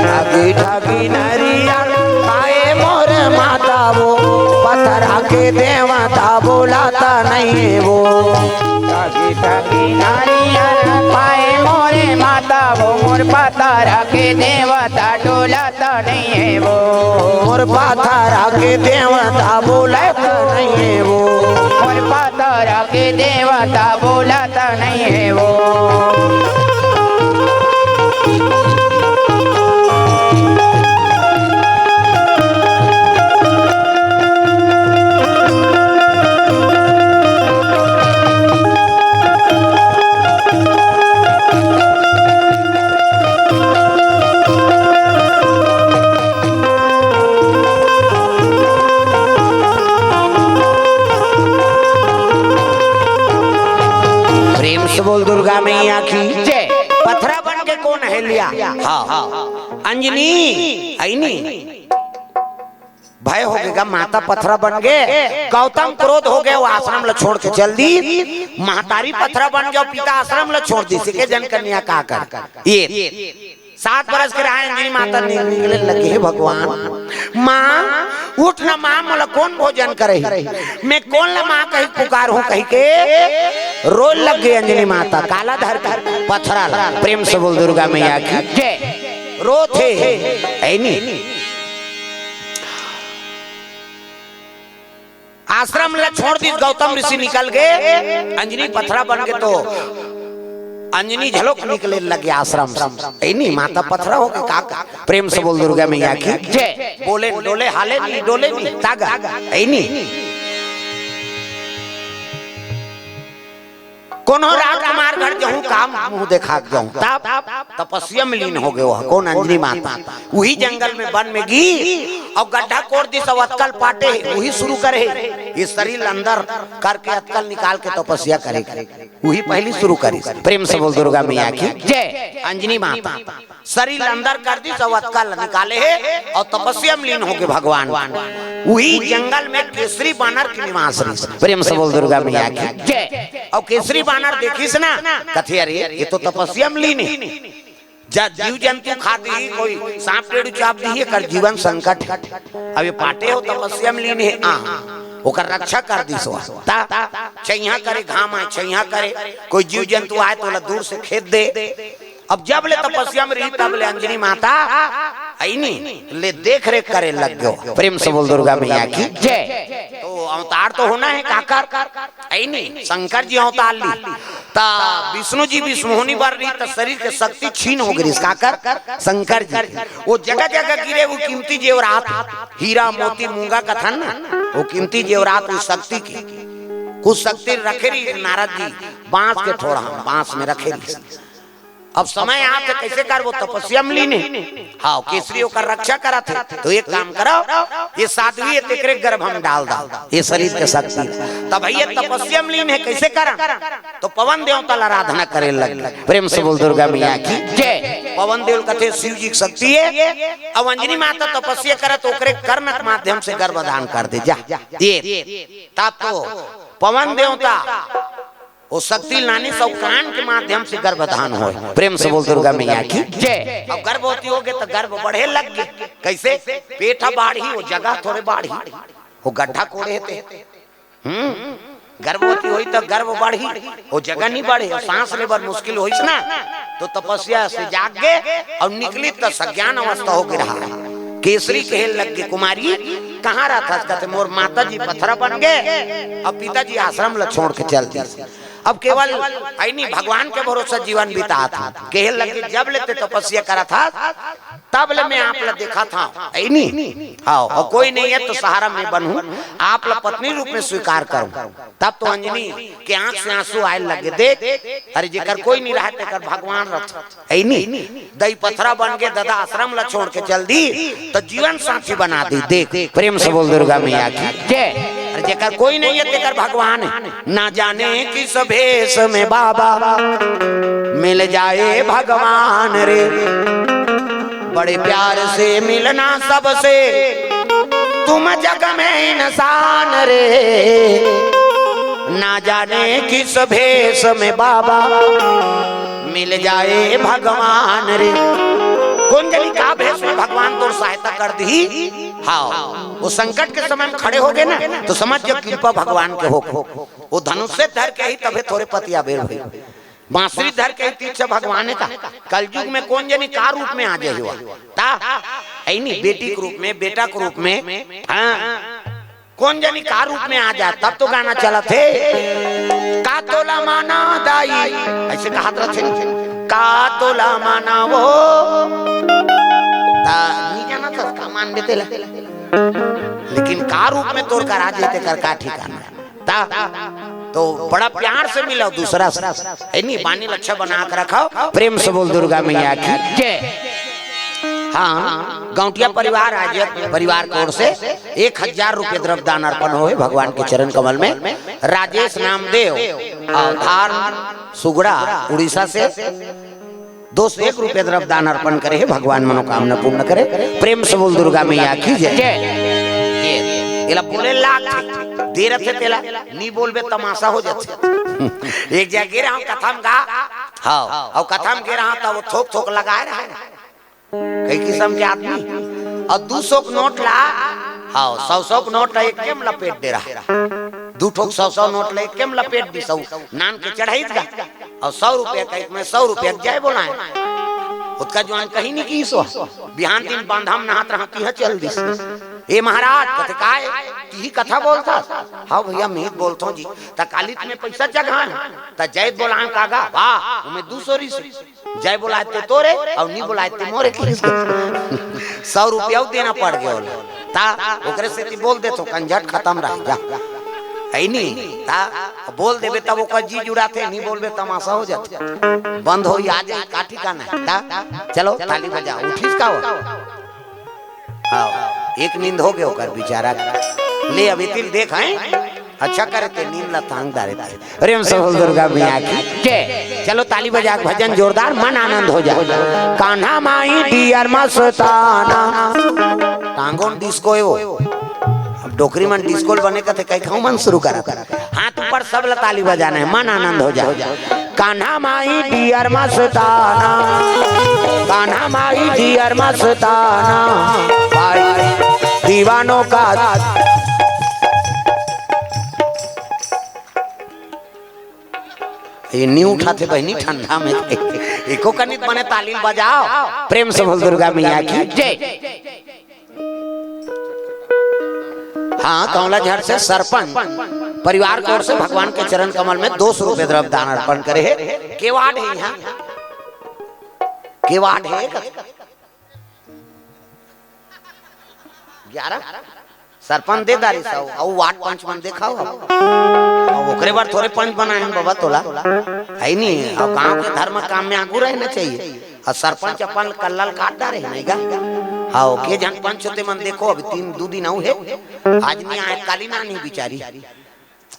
ठगी ठगी नरियर खाए मोर माता वो, पथरा के देवता बोलत नहीं वो। ठगी ठगी नरियर खाए मोरे माता वो, मोर पथरा के देवता डोलत नहीं हे वो। मोर पथरा के देवता बोलत नहीं हे वो। मोर पथरा के देवता बोलत नहीं हे वो। प्रेम से बोल दुर्गा मैया की जय। पथरा बन के कोन हे लिया? हाँ, हाँ। अंजनी, अइनी। भय हो गे गा, माता पथरा बन गे, गौतम क्रोध हो गे, वो आश्रम ला छोड़ के चल दिस। महतारी पथरा बन गे, पिता आश्रम ला छोड़ दिस, के जन कन्या का कर। ये सात बरस के रहा अंजनी माता नि-, निकले लगे, "हे भगवान, माँ, उठ ना माँ, मोला कोन भोजन करही? मैं कोन ला माँ कही पुकारहूँ?" कहिके रोए लगे अंजनी माता, काला धर के पथरा ला। प्रेम से बोल दुर्गा मैया की जय। रोथे, अइनी। आश्रम ला छोड़ दिस, गौतम ऋषि निकल गे, अंजनी पथरा बन गे तो अंजनी झलोक निकले लगे आश्रम से। अइनी माता पथरा हो गे का? प्रेम से बोल दुर्गा मैया की जय। बोले डोले हाले नहीं, डोले नहीं, तागा। अइनी कोनो राजकुमार घर जाहूँ, का मुँह देखा के जाहूँ? तब तपस्या में लीन हो गे वो। कोन? अंजनी माता। उही जंगल में, वन में गी अउ गड्ढा कोड़ दिस, अउ अतका ल पाटे हे, उही शुरू करे हे। ये शरीर अंदर करके अतका ल निकाल के तपस्या करे, उही पहली शुरू करिस। प्रेम से बोल दुर्गा मैया की जय। अंजनी माता शरीर अंदर कर दिस अउ अतका ल निकाले हे अउ तपस्या में लीन हो गे भगवान। उही जंगल में केसरी बानर के निवास रहिस। प्रेम से बोल दुर्गा मैया की जय। अउ केसरी बानर देखिस ना, कथे, "अरे, ये तो तपस्या में लीन हे।" जा जीव जंतु खा दिही, कोई सांप टेड़ू चाप दिही, एकर जीवन संकट हे। अब ये पाटे हो तपस्या में लीन हे, आ, ओकर रक्षा कर दिस। ता छैया करे, घाम आए छैया करे, कोई जीव जंतु आए तो ओला दूर से खेद दे। अब जब ले तपस्या में रही तब ले अंजनी माता अइनी ले देख रेख करे लग गयो। प्रेम से बोल दुर्गा मैया की जय। तो अवतार तो होना हे काकर, अइनी शंकर जी अवतार ली। त विष्णु जी विष्णुमोहनी बर रही त शरीर के शक्ति छीन हो गई काकर, शंकर जी। वो जगह जगह गिरे वो कीमती जेवरात, हीरा मोती मूंगा कथन ना, वो कीमती जेवरात वो शक्ति की, कुछ शक्ति रखे रही नारद जी बांस के ठोड़ा, बांस में रखे रही। अब समय आत हे, कइसे करबो? तपस्या में लीन हे। हाँ, केसरी ओकर रक्षा करत हे। तो एक काम करो, ये साध्वी हे, तेकरे गर्भ में डाल दो, ये शरीर के शक्ति। तब ये तपस्या में लीन हे, कइसे करन? तो पवन देवता ला आराधना करे लग। प्रेम से बोल दुर्गा मैया की जय। पवन देव कथे शिव जी की शक्ति हे। अब अंजनी माता तपस्या करत, ओकरे कर्ण के माध्यम से गर्भधान कर दे जा। ये तब तो पवन देवता वो शक्ति लाने से कान के माध्यम से गर्भधान होय। प्रेम से बोल दुर्गा मैया की जय। अब गर्भवती हो गे तो गर्भ बढ़े लग गे। कइसे? पेट ह बाढ़ी, वो जगह थोड़े बाढ़ी, वो गड्ढा कोड़े हे ते। हम्म, गर्भवती होई तो गर्भ बाढ़ी, वो जगह नहीं बाढ़े, सांस ले बर मुश्किल होइस ना, तो तपस्या से जाग गे अउ निकली तो सज्ञान अवस्था हो गे रहा। केसरी कहे लग गे, "कुमारी, कहाँ रहत हस?" कथे, "मोर माता जी पथरा बन गे, अब पिताजी आश्रम ला छोड़ के चल दिस।" अब केवल अइनी भगवान के भरोसा जीवन बितात हे। कहे लगे, "जब ले ते तपस्या करत हस, अब ले मैं आप ला देखत हंव, है नी? हाँ, अउ कोई नहीं है तो सहारा मैं बनहूं, आप ला पत्नी रूप में स्वीकार करूं। तब तो अंजनी के आंख से आंसू आए लगे। देख, अरे जेकर कोई नहीं रहे तेकर भगवान रथे, है नी? दई पथरा बन के ददा आश्रम ला छोड़ के चल दी, तो जीवन साथी बना दी। देख, प्रेम से बोल दुर्गा मैया की जय। अरे जेकर कोई नहीं है तेकर भगवान है। ना जाने किस भेष में बाबा मिल जाए भगवान रे, बड़े प्यार से मिलना सबसे तुम जग में इंसान रे। ना जाने किस भेष में बाबा मिल जाए भगवान रे। कोन जनी का भेष में भगवान तोर सहायता कर दिही। हाँ, वो संकट के समय में खड़े होगे ना, तो समझ जो कृपा भगवान के हो। वो धनुष से धर के ही तभे तोरे पतिया बेर भई। बांसुरी धर के ही तीर से भगवान का। कलयुग में कोन जनी का रूप में आ जाही वो। ता, है नी, बेटी के रूप में, बेटा के रूप में, हाँ, कोन जनी का रूप में आ जाय, तब तो गाना चलत हे। का तोला माना दाई, अइसे कहत रथे, का तोला माना वो। ता, नी जानत हस का मान देते ला। लेकिन का रूप में तोर करा जेते कर का ठिकाना। ता, तो बड़ा प्यार से मिलो दूसरा से, है नी? बानी ल अच्छा बना के रखो। प्रेम से बोल दुर्गा मैया की जय। हाँ, गौंटिया परिवार आज परिवार की ओर से एक हजार रुपये द्रव्य दान अर्पण होए भगवान के चरण कमल में। राजेश नामदेव, अवधार, सुगड़ा, उड़ीसा से दो सौ एक रुपये द्रव्य दान अर्पण करे हे, भगवान मनोकामना पूर्ण करे। प्रेम से बोल दुर्गा मैया की जय। जय। ये, एला बोले लाग दे रथे तेला, नी बोलबे तमाशा हो जाथे। एक जगह गे रहंव कथा म गा, हाँ, अउ कथा म गे रहंव त वो थोक थोक लगाए रहे। कई किसम के आदमी, अउ दू सौ के नोट ला, हाँ, सौ सौ के नोट ला एके म लपेट दे रहा। दू ठोक सौ सौ नोट ला एके म लपेट दिस, नान के चढ़ाई गा। अउ सौ रुपया का एक में सौ रुपया के जय बोलाए। ओतका जुवान कहीं नहीं किहिस। बिहान दिन बांधा म नहात रहा, तिहा चल दिस। ए महाराज, कथे काय, तिही कथा बोलथस? हाँ भैया, मैं ही बोलथों जी। त काली तुम्हें पैसा जगाए, त जय बोलाए कागा, वाह, तुम्हें दू सौ रिस। जय बोलाए ते तोरे, अउ नी बोलाए ते मोरे किहिस। सौ रुपया देना पड़ गया ओला। ता ओकरे सेती बोल देथों, कंझट खतम रह जा। है नी? ता बोल देबे तब ओकर जी जुड़ाथे, नी बोलबे तमाशा हो जाथे। बंद होई आज का ठिकाना हे। ता चलो ताली बजा, उठिस का हो? हाँ, एक नींद हो गया ओकर बेचारा। ले अभी तिल देख हैं, अच्छा करे ते नींद ला तांग डारे ते। प्रेम से बोल दुर्गा मैया की जय। चलो ताली बजा के भजन जोरदार, मन आनंद हो जाए। कान्हा माई डियर मस्ताना। टांगों डिस्को हे वो। अब डोकरी मन डिस्को ल बने कथे, कई खाऊं मन शुरू करा। हाथ ऊपर सब ल ताली बजाना हे, मन आनंद हो जाए। कान्हा माई डियर मस्ताना, कान्हा माई डियर मस्ताना, भाई दीवानों का। ये नी उठाथे बहिनी ठंडा में। एको कनिक बने ताली बजाओ, प्रेम से बोल दुर्गा मैया की जय। हाँ, कौला झर से सरपंच परिवार की ओर से भगवान के चरण कमल में दो सौ रुपये द्रव्य दान अर्पण करे हे। के वार्ड हे यहाँ? के वार्ड हे? ग्यारह। सरपंच दे डारिस, अउ वार्ड पंच मन देखाओ। अब ओकरे बर थोरे पंच बनाए हन बाबा तोला, है नी? अब गांव के धर्म काम में आगू रहना चाहिए। अउ सरपंच अपन कल्ला ल काट डारे हे, नहीं गा? हाँ, के झन पंच होते मन देखो, अभी तीन, दू दिन अउ हे, आज नी आए, काली नानी बिचारी।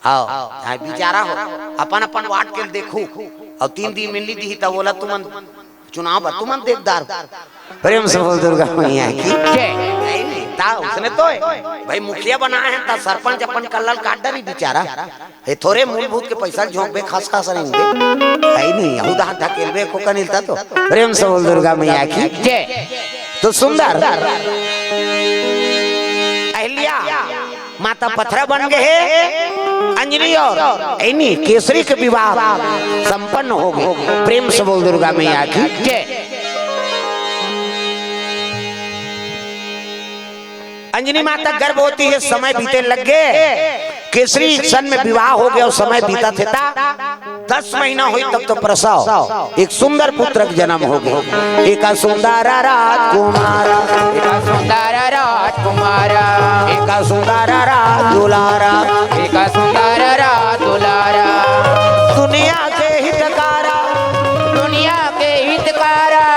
हाँ, हाँ, बिचारा हो, अपन अपन वार्ड के देखू, अउ तीन दिन में नी दिही, त ओला तुमन चुनाव बर तुमन देखदार। प्रेम से बोल दुर्गा मैया की जय। नहीं, नहीं, ता उसने तो हे भाई, मुखिया बनाए हे, ता सरपंच अपन कल्ला ल काट डारी बिचारा। हे थोरे मूलभूत के पैसा झोंकबे, खस खस रेंगबे। है नी, अहू दांत ढकेलबे, को का निलता तो। प्रेम से बोल दुर्गा मैया की जय। तो सुंदर अहिल्या माता पथरा बन गए हे। अंजनी अउ एनी केसरी के विवाह संपन्न हो गए। प्रेम से बोल दुर्गा मैया की जय। अंजनी माता गर्भवती हे, समय बीते लग गए। केसरी सन में विवाह हो गया अउ समय बीतत हे ता दस महीना होई तब तो प्रसव, एक सुंदर पुत्र के जन्म होगे। एक सुंदर राजकुमार, एक सुंदर राजकुमार, एक सुंदर राज दुलारा, एक सुंदर राज दुलारा। दुनिया के हितकारा, दुनिया के हितकारा।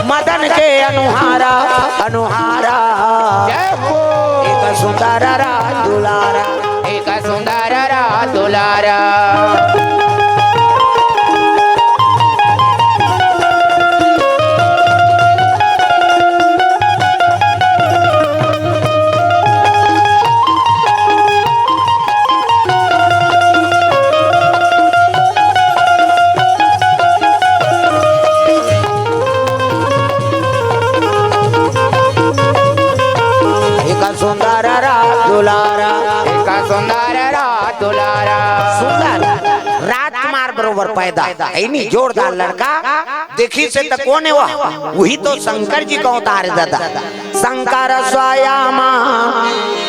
मदन के अनुहारा, अनुहारा। जय हो। एक सुंदर राज दुलारा, एक सुंदर राज दुलारा। एक सुंदर राज दुलारा, एक सुंदर राज दुलारा। सुंदर राजकुमार बरोबर पैदा, है नी, जोरदार लड़का। देखिस त कोन हे वो? उही तो शंकर जी के अवतार हे दादा। शंकर स्वयं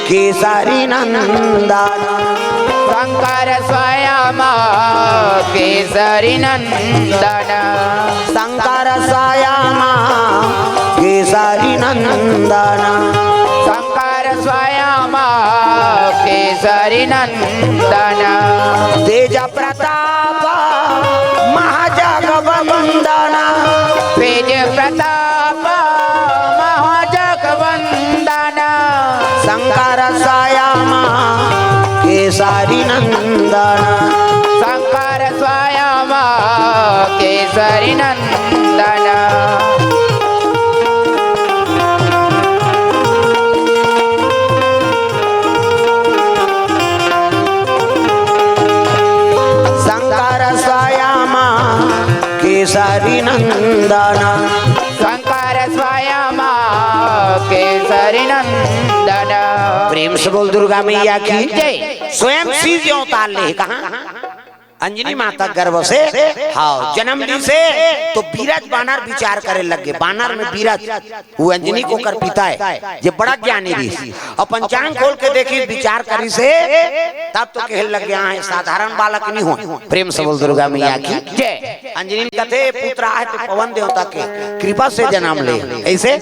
केसरी नंदन। शंकर स्वयं केसरी नंदन। शंकर स्वयं केसरी नंदन। शंकर स्वयं केसरी नंदन। तेज प्रताप महाजगवंदन। तेज प्रताप महाजगवंदन। शंकर स्वयं केसरी नंदन। शंकर स्वयं केसरी नंदन। शंकर स्वयं केसरी नंदन। शंकर स्वयं केसरी नंदन। प्रेम से बोल दुर्गा मैया की जय। स्वयं शिव जी अवतार ले कहा अंजनी माता गर्भ से, हाँ, जन्म ली से, तो बीरज बानर विचार करे लगे। बानर में बीरज, वो अंजनी के ओकर पिता हे, जे बड़ा ज्ञानी रहिस। अउ पंचांग खोल के देखिस, विचार करिस हे, तब तो कहे लगे, हाँ, साधारण बालक नहीं हो। प्रेम से बोल दुर्गा मैया की जय। अंजनी कथे, पुत्र आहे तो पवन देवता के कृपा से जन्म ले। ऐसे?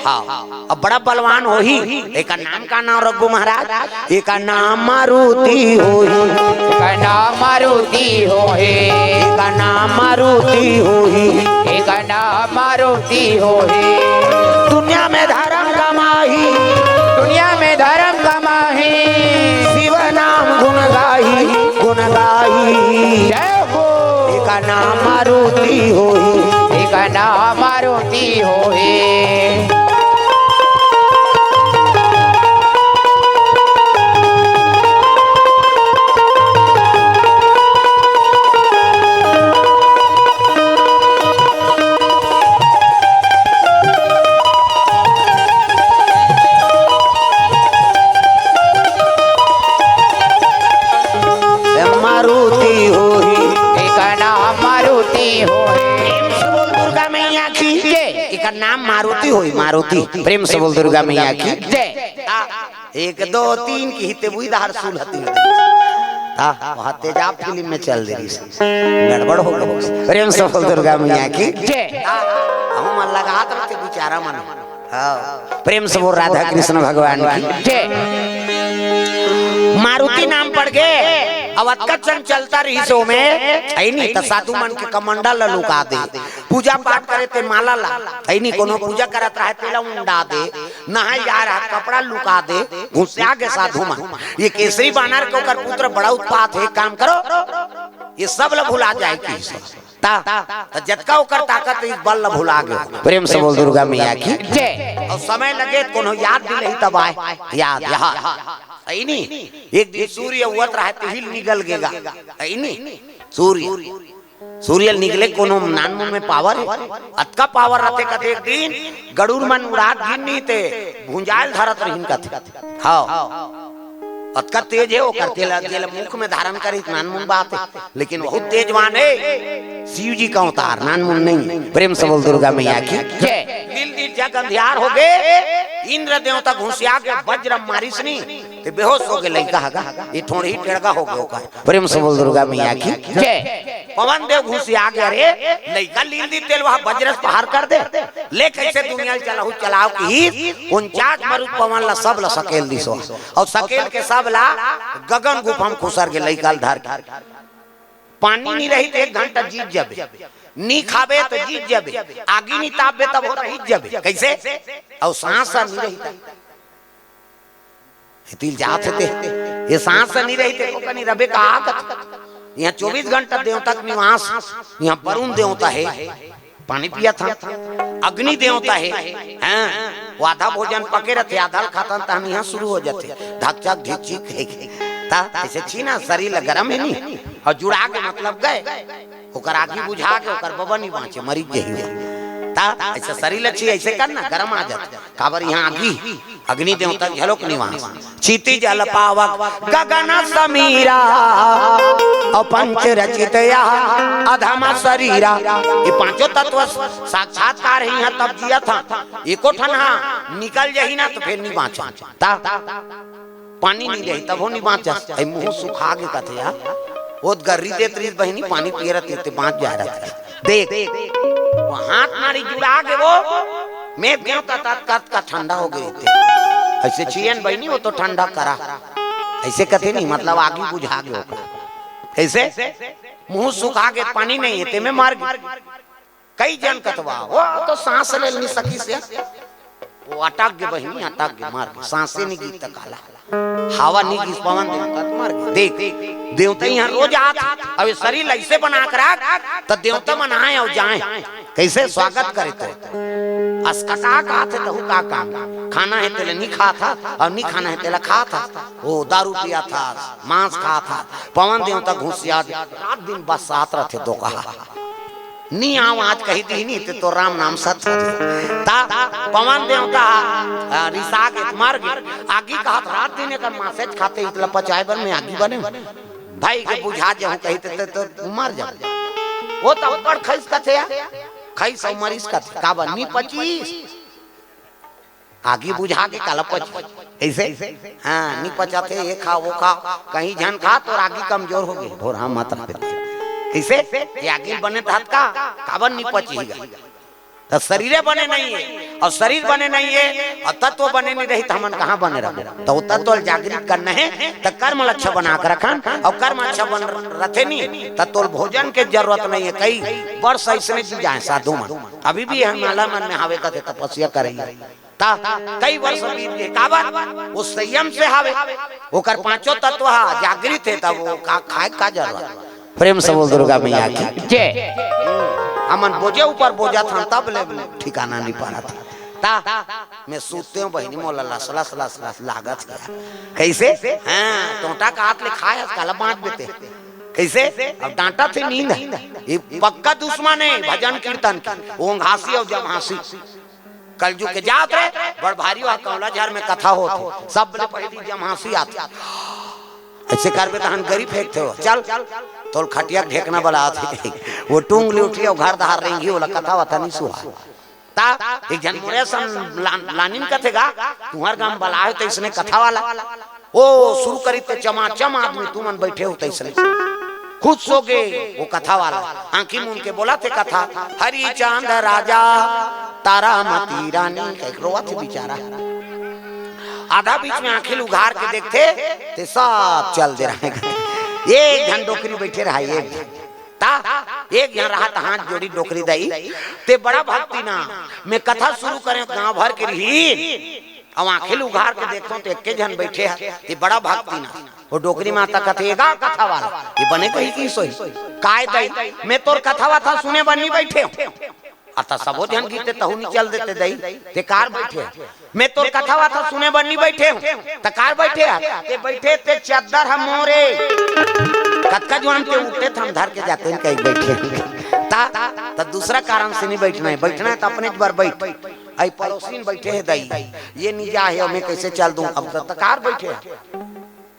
हाँ। अब बड़ा बलवान होही, एकर नाम का नाम रखबो महाराज? एकर नाम मारुति होही। एकर नाम मारुति होही। एकर नाम मारुति होही। एकर नाम मारुति होही। दुनिया में धर्म कमाही। दुनिया में धर्म कमाही। शिव नाम गुण गाही, गुण गाही। जय हो। एकर नाम मारुति होही। एकर नाम मारुति होही। मारुति होही। एकर नाम मारुति होही। प्रेम से बोल दुर्गा मैया की जय। एकर नाम मारुति होही, मारुति। प्रेम से बोल दुर्गा मैया की जय। आ, एक, दो, तीन किही ते बुई दहार सुलहती। आ, वहाँ तेजाब फिल्म में चल दे रहिस। गड़बड़ हो गई। प्रेम से बोल दुर्गा मैया की जय। आ, हम लगात रहते बेचारा मन। हाँ, प्रेम से बोल राधा कृष्ण भगवान की जय। मारुति नाम पड़ गे, अब अतका चंचलता रहिस ओमे, है नी, त साधु मन के कमंडल ल लुका दे, पूजा पाठ करे ते माला ला, है नी, कोनो पूजा करत रहे तेला उंडा दे, नहाए जा रहा कपड़ा लुका दे, घुसिया गे साधु मन। ये केसरी बानर के ओकर पुत्र बड़ा उत्पात हे, एक काम करो, ये सब ल भुला जाए कि ता, ता जतका ओकर ताकत रहिस, बल ल भुला गे। प्रेम से बोल दुर्गा मैया की जय। अउ समय लगे त कोनो याद दिलाही तब आए, याद, याद। है नी? एक दिन सूर्य उगत रहे, तिही ल निकल गेगा। है नी? सूर्य, सूर्य ल निकले कोनो नानमुन में पावर हे? अतका पावर रथे कथे एक दिन गरुड़ मन उड़ात गिन नहीं ते भुंजायल धरत रहिन कथे। हाँ। अतका तेज हे ओकर, तेला, तेला मुख में धारण करिस, नानमुन बात हे, लेकिन बहुत तेजवान हे। शिव जी का अवतार, नानमुन नहीं। प्रेम से बोल दुर्गा मैया की जय। दिल दिल जग अंधियार हो गे। इंद्र देवता घुसिया के वज्र मारिस नी, ते बेहोश हो गे लइका ह गा, ये ठोड़ही टेड़गा हो गे ओकर। प्रेम से बोल दुर्गा मैया की जय। पवन देव घुसिया गे, अरे लइका लील दी तेल वहा बजरस पहार कर दे, ले कैसे दुनिया ल चलाहू चलाव किहिस, उनचास मरुत पवन ला सब ला सकेल दिस ओ, अउ सकेल के सब ला गगन गुफा म खुसर गे लइका ल धर के। पानी नी रही त एक घंटा जीत जाबे, नी खाबे त जीत जाबे, आगी नी तापबे तब हो रही जाबे। कैसे? अउ सांस ह नी रही त। एतिल जात हे ते, ये सांस ह नी रही ते को कनी रबे का आगत। यहाँ चौबीस घंटा देवता के निवास, यहाँ वरुण देवता हे, पानी पियत हन। अग्नि देवता हे, हाँ, वो आधा भोजन पके रथे, आधा ल खाथन, तहन यहाँ शुरू हो जाथे, धकचक ढिकचिक हे। ता ऐसे छी ना, शरीर ल गरम हे नी, अउ जुड़ा के मतलब गए, ओकर आगी बुझा के ओकर बबा नी बाँचे, मरी जही। ता ऐसे शरीर ल छी, ऐसे कर ना, गरम आ जाथे। काबर यहाँ आगी, अग्नि देवता घलोक निवास। क्षिति जल पावक गगन समीरा, अउ पंच रचित यह अधम शरीरा। ये पांचों तत्व साक्षात्कार हे यहाँ, तब जियत हन। एको ठन हा निकल जही ना त फेर नी बाँचन। ता पानी नी रही तभो नी बाँचस। ए मुँह सुखा गे कथे यार, ओत गर्री देत रहिस बहिनी, पानी पिए रहती ते बाँच जाए रहती। देख, वो हाथ मारी जुड़ा गे वो, मैं गेंव ता तात का ठंडा हो गे रहिते। ऐसे छियन बहिनी, वो तो ठंडा करा। ऐसे कथे नी, मतलब आगी बुझा गे ओकर। कैसे? मुँह सुखा गे, पानी नहीं हे, ते में मर गे। कई जन कथवा, वो तो सांस ले नी सकिस हे, वो अटक गे बहिनी, अटक गे, मर गे, सांसे नी गीस त काला, हवा नी गीस, पवन देवता त मर गे। देख, देवता यहाँ रोज आत, अब ये शरीर ऐसे बना के रख, त देवता मन आए अउ जाए, कैसे स्वागत करे तो। असकटा खात हे तहू का काम, खाना हे तेला नी खात हा, अउ नी खाना हे तेला खात हा, वो दारू पियत हा, मांस खात हा, पवन देवता घुसिया रात दिन बस साथ रहथे दो कहा। नी आव आज कही दी नी ते तो राम नाम सत हो जाए। ता पवन देवता, आ, रिसा के मर गे। आगी कहत रात दिन एकर मासेच खाते, इतला पचाए बर मैं आगी बने। भाई के बुझा जाहूं कही ते, ते तो मर जाहूं। वो तो ऊपर खैस कथे, खैस अउ मरिस कथे, काबर नी पचिस। आगी बुझा के काला पच, ऐसे? हाँ, नी पचाथे, ये खा, वो खा, कहीं झन खा, तोर आगी कमजोर हो गे, ढोरहा मत रख दे। कैसे? ये आगी बने तहत का, काबर नी पची गा? त शरीरे बने नहीं हे, अउ शरीर बने नहीं हे, अउ तत्व बने नहीं रही, त हमन कहाँ बने रहबो? त वो तत्व ल जागृत करना हे, त कर्म ल अच्छा बना के रखन, अउ कर्म अच्छा बन रथे नी, त तोल भोजन के जरूरत नहीं हे। कई वर्ष ऐसने जी जाए साधु मन, अभी भी हम माला मन में हावे कथे तपस्या करई। ता कई वर्ष बीत गे, काबर? वो संयम से हावे, ओकर पांचों तत्व हा जागृत हे, तब वो का खाए का जरूरत? प्रेम से बोल दुर्गा मैया की जय। हमन बोझे ऊपर बोझा थन, तब ले ठिकाना नहीं पड़त। ता मैं सूते हूँ बहिनी, मोला लस लस लस लस लागत हे। कैसे? हाँ, टोंटा का हाथ ले खाए हस, काला बांट देते। कैसे? अब डांटथे नींद हे। ये पक्का दुश्मन हे भजन कीर्तन के, ओंघासी अउ जम्हासी। कलजुग के जात रहे, बड़ भारी वहाँ कौला झर में कथा होत हे। सब ले पहली जम्हासी आथे। ऐसे करबे तहन गरी फेंकथे हो। चल, तोल खटिया के ढेकना बला आथे। वो टूंग ले उठी अउ घर दहार रेंगी, ओला कथा वथा नहीं सुहा। ता एक झन मोरे सन लान-, लानिन कथे गा, तुहर गांव बला हे त इसने कथा वाला। ओ शुरू करी ते चमाचम आदमी तुमन बैठे हो तैसने। खुश हो गे, वो कथा वाला आंखी मूंद के बोलथे कथा, हरि चांद राजा, तारामती रानी, कह के रोवथे बेचारा। आधा बीच में आंखी ल उघार के देखथे, ते सब चल दे रहे। एक झन डोकरी बैठे रहा, एक झन। ता एक झन रहा, त हाथ जोड़ी डोकरी दाई, ते बड़ा भक्ति ना, मैं कथा शुरू करें, गांव भर के रही, अब आंखी ल उघार के देखो त एके झन बैठे हे, ते बड़ा भक्ति ना। वो डोकरी माता कथे, "ए गा कथा वाला, ये बने कही की सोई? काय दई, मैं तोर कथा वाथा सुने बर नी बैठे हूँ।" अता सबो झन गीते तहू नी चल देते दई, ते कार बैठे हे? मैं तोर कथा वाथा सुने बर नी बैठे हूँ, त कार बैठे हे? ते बैठे ते चद्दर ह मोरे। कतका जुआन ते उठे थम धर के जाते हैं कहीं बैठे। ता, त दूसरा कारण से नी बैठना हे, बैठना हे त अपने बर बैठ। आई पड़ोसी में बैठे हे दई, ये नी जा हे, मैं कैसे चल दूं? अब त कार बैठे हे।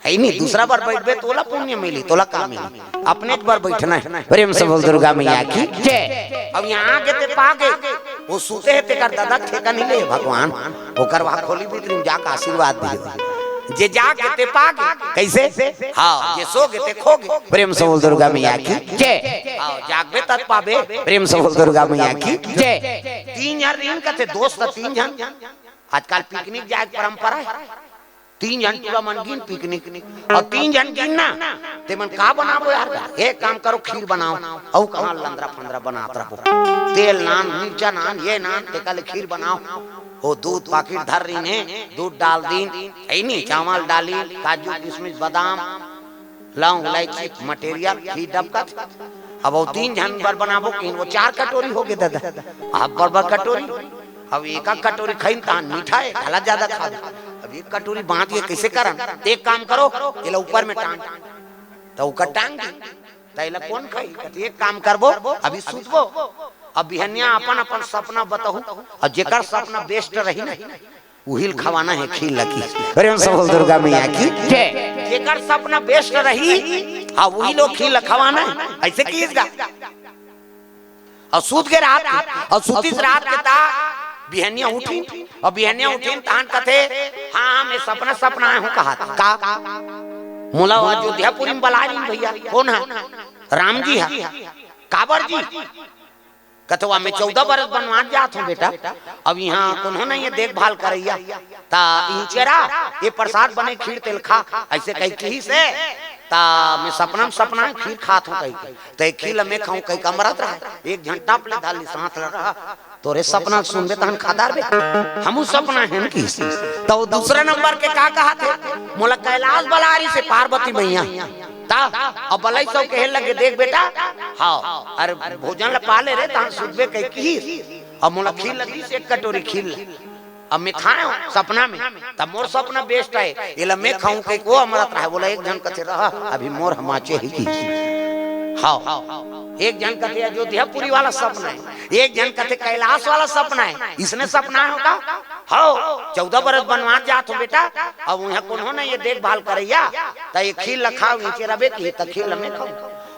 हे नी, दूसरा बर बैठबे तोला पुण्य मिली, तोला का मिली? अपने बर बैठना हे। प्रेम से बोल दुर्गा मैया की जय। अब यहाँ आगे ते पा गे, वो सूते हे, तेकर दादा ठेका नी ले भगवान, ओकर वहाँ खोली भीतरी में जाके आशीर्वाद दियो। जे जागे ते पागे। कइसे? हाँ, जे सोगे ते खोगे। प्रेम से बोल दुर्गा मैया की। जय। हाँ, जागबे तब पाबे। प्रेम से बोल दुर्गा मैया की। जय। तीन झन रहिन कथे, दोस्त तीन झन। आजकल पिकनिक जाए के परंपरा हे। तीन झन टूरा मन गिन पिकनिक, अउ तीन झन गिन ना, ते मन का बनाबो यार? एक काम करो, खीर बनाओ। अउ कहाँ लंदरा फंदरा बनात रहो, तेल नान, मिर्चा नान, ये नान, ते काले खीर बनाओ। ओ दूध पाकिट धर रहिन हे, दूध डाल दीन, हे नी, चावल डाली, काजू, किशमिश, बादाम, लौंग, इलायची, मटेरियल, खीर डबकत। अब ओ तीन झन बर बनाबो कहिन, ओ चार कटोरी होगे दादा। अब बड़ बड़ कटोरी, अब एक कटोरी खाइन तहान मीठा हे, घला ज्यादा खा दे। अब एक कटोरी बांट के कइसे करन? एक काम करो, एला ऊपर में टांग, त ओकर टांग दी, त एला कोन खाई? कथे, एक काम करबो, अभी सुतबो, अब बिहनिया अपन अपन सपना बताहू, अउ जेकर सपना बेस्ट रही ना, उहिल खवाना हे खीर लकी। प्रेम से बोल दुर्गा मैया की। जय। जेकर सपना बेस्ट रही, हाँ, उही लोग खीर ल खवाना हे। अइसे किहिस गा। अउ सूत गे रात के, अउ सुतिस रात के ता बिहनिया उठिन, अउ बिहनिया उठिन तहान कथे, हाँ, हाँ, मैं सपना, सपना आए हूँ कहा था। का? मोला अयोध्यापुरी में बलाय रहिन भइया, कोन हा? राम जी हा। काबर जी? कथे, "वा, मैं चौदह बरस बनवास जात हूँ बेटा, अब इहाँ कोनो नइ हे देखभाल करइया, त इही चरा, ये प्रसाद बने, खीर तेल खा," अइसे कहि किहिस हे। त मैं सपना में सपना खीर खात हूँ कहि, त एक खीर ल मैं खाऊँ कहि के अमरत रहा, एक झन टप ले धर लिस हाथ ल, "रहा, तोरे सपना ल सुनबे तहन खा डारबे, हमू सपना हे न किहिस।" त ओ दूसरा नंबर के का कहाथे, "मोला कैलाश बलाय रिहिसे पार्वती मैया।" त अब बलई सब कहे लगे, "देख बेटा, हाँ, अरे भोजन ल पा ले रे, तहन सुतबे कहि किहिस। अब मोला खीर ल दिस एक कटोरी खीर ल। अब मैं खाए हूँ सपना में, त मोर सपना बेस्ट हे, एला मैं खाऊं कहि के ओ अमरत रहा।" बोला, एक झन कथे, "रहा, अभी मोर ह बांचे ही किहिस।" हाँ, एक झन कथे अयोध्यापुरी वाला सपना हे, एक झन कथे कैलाश वाला सपना हे। इसने सपना हे का? हव, चौदह बरस बनवास जात हूँ बेटा, अब उहाँ कोनो नइ हे देखभाल करइया, त ये खीर ल खाव, इही चरा रबे किहिस, त खीर ल मैं खाऊं।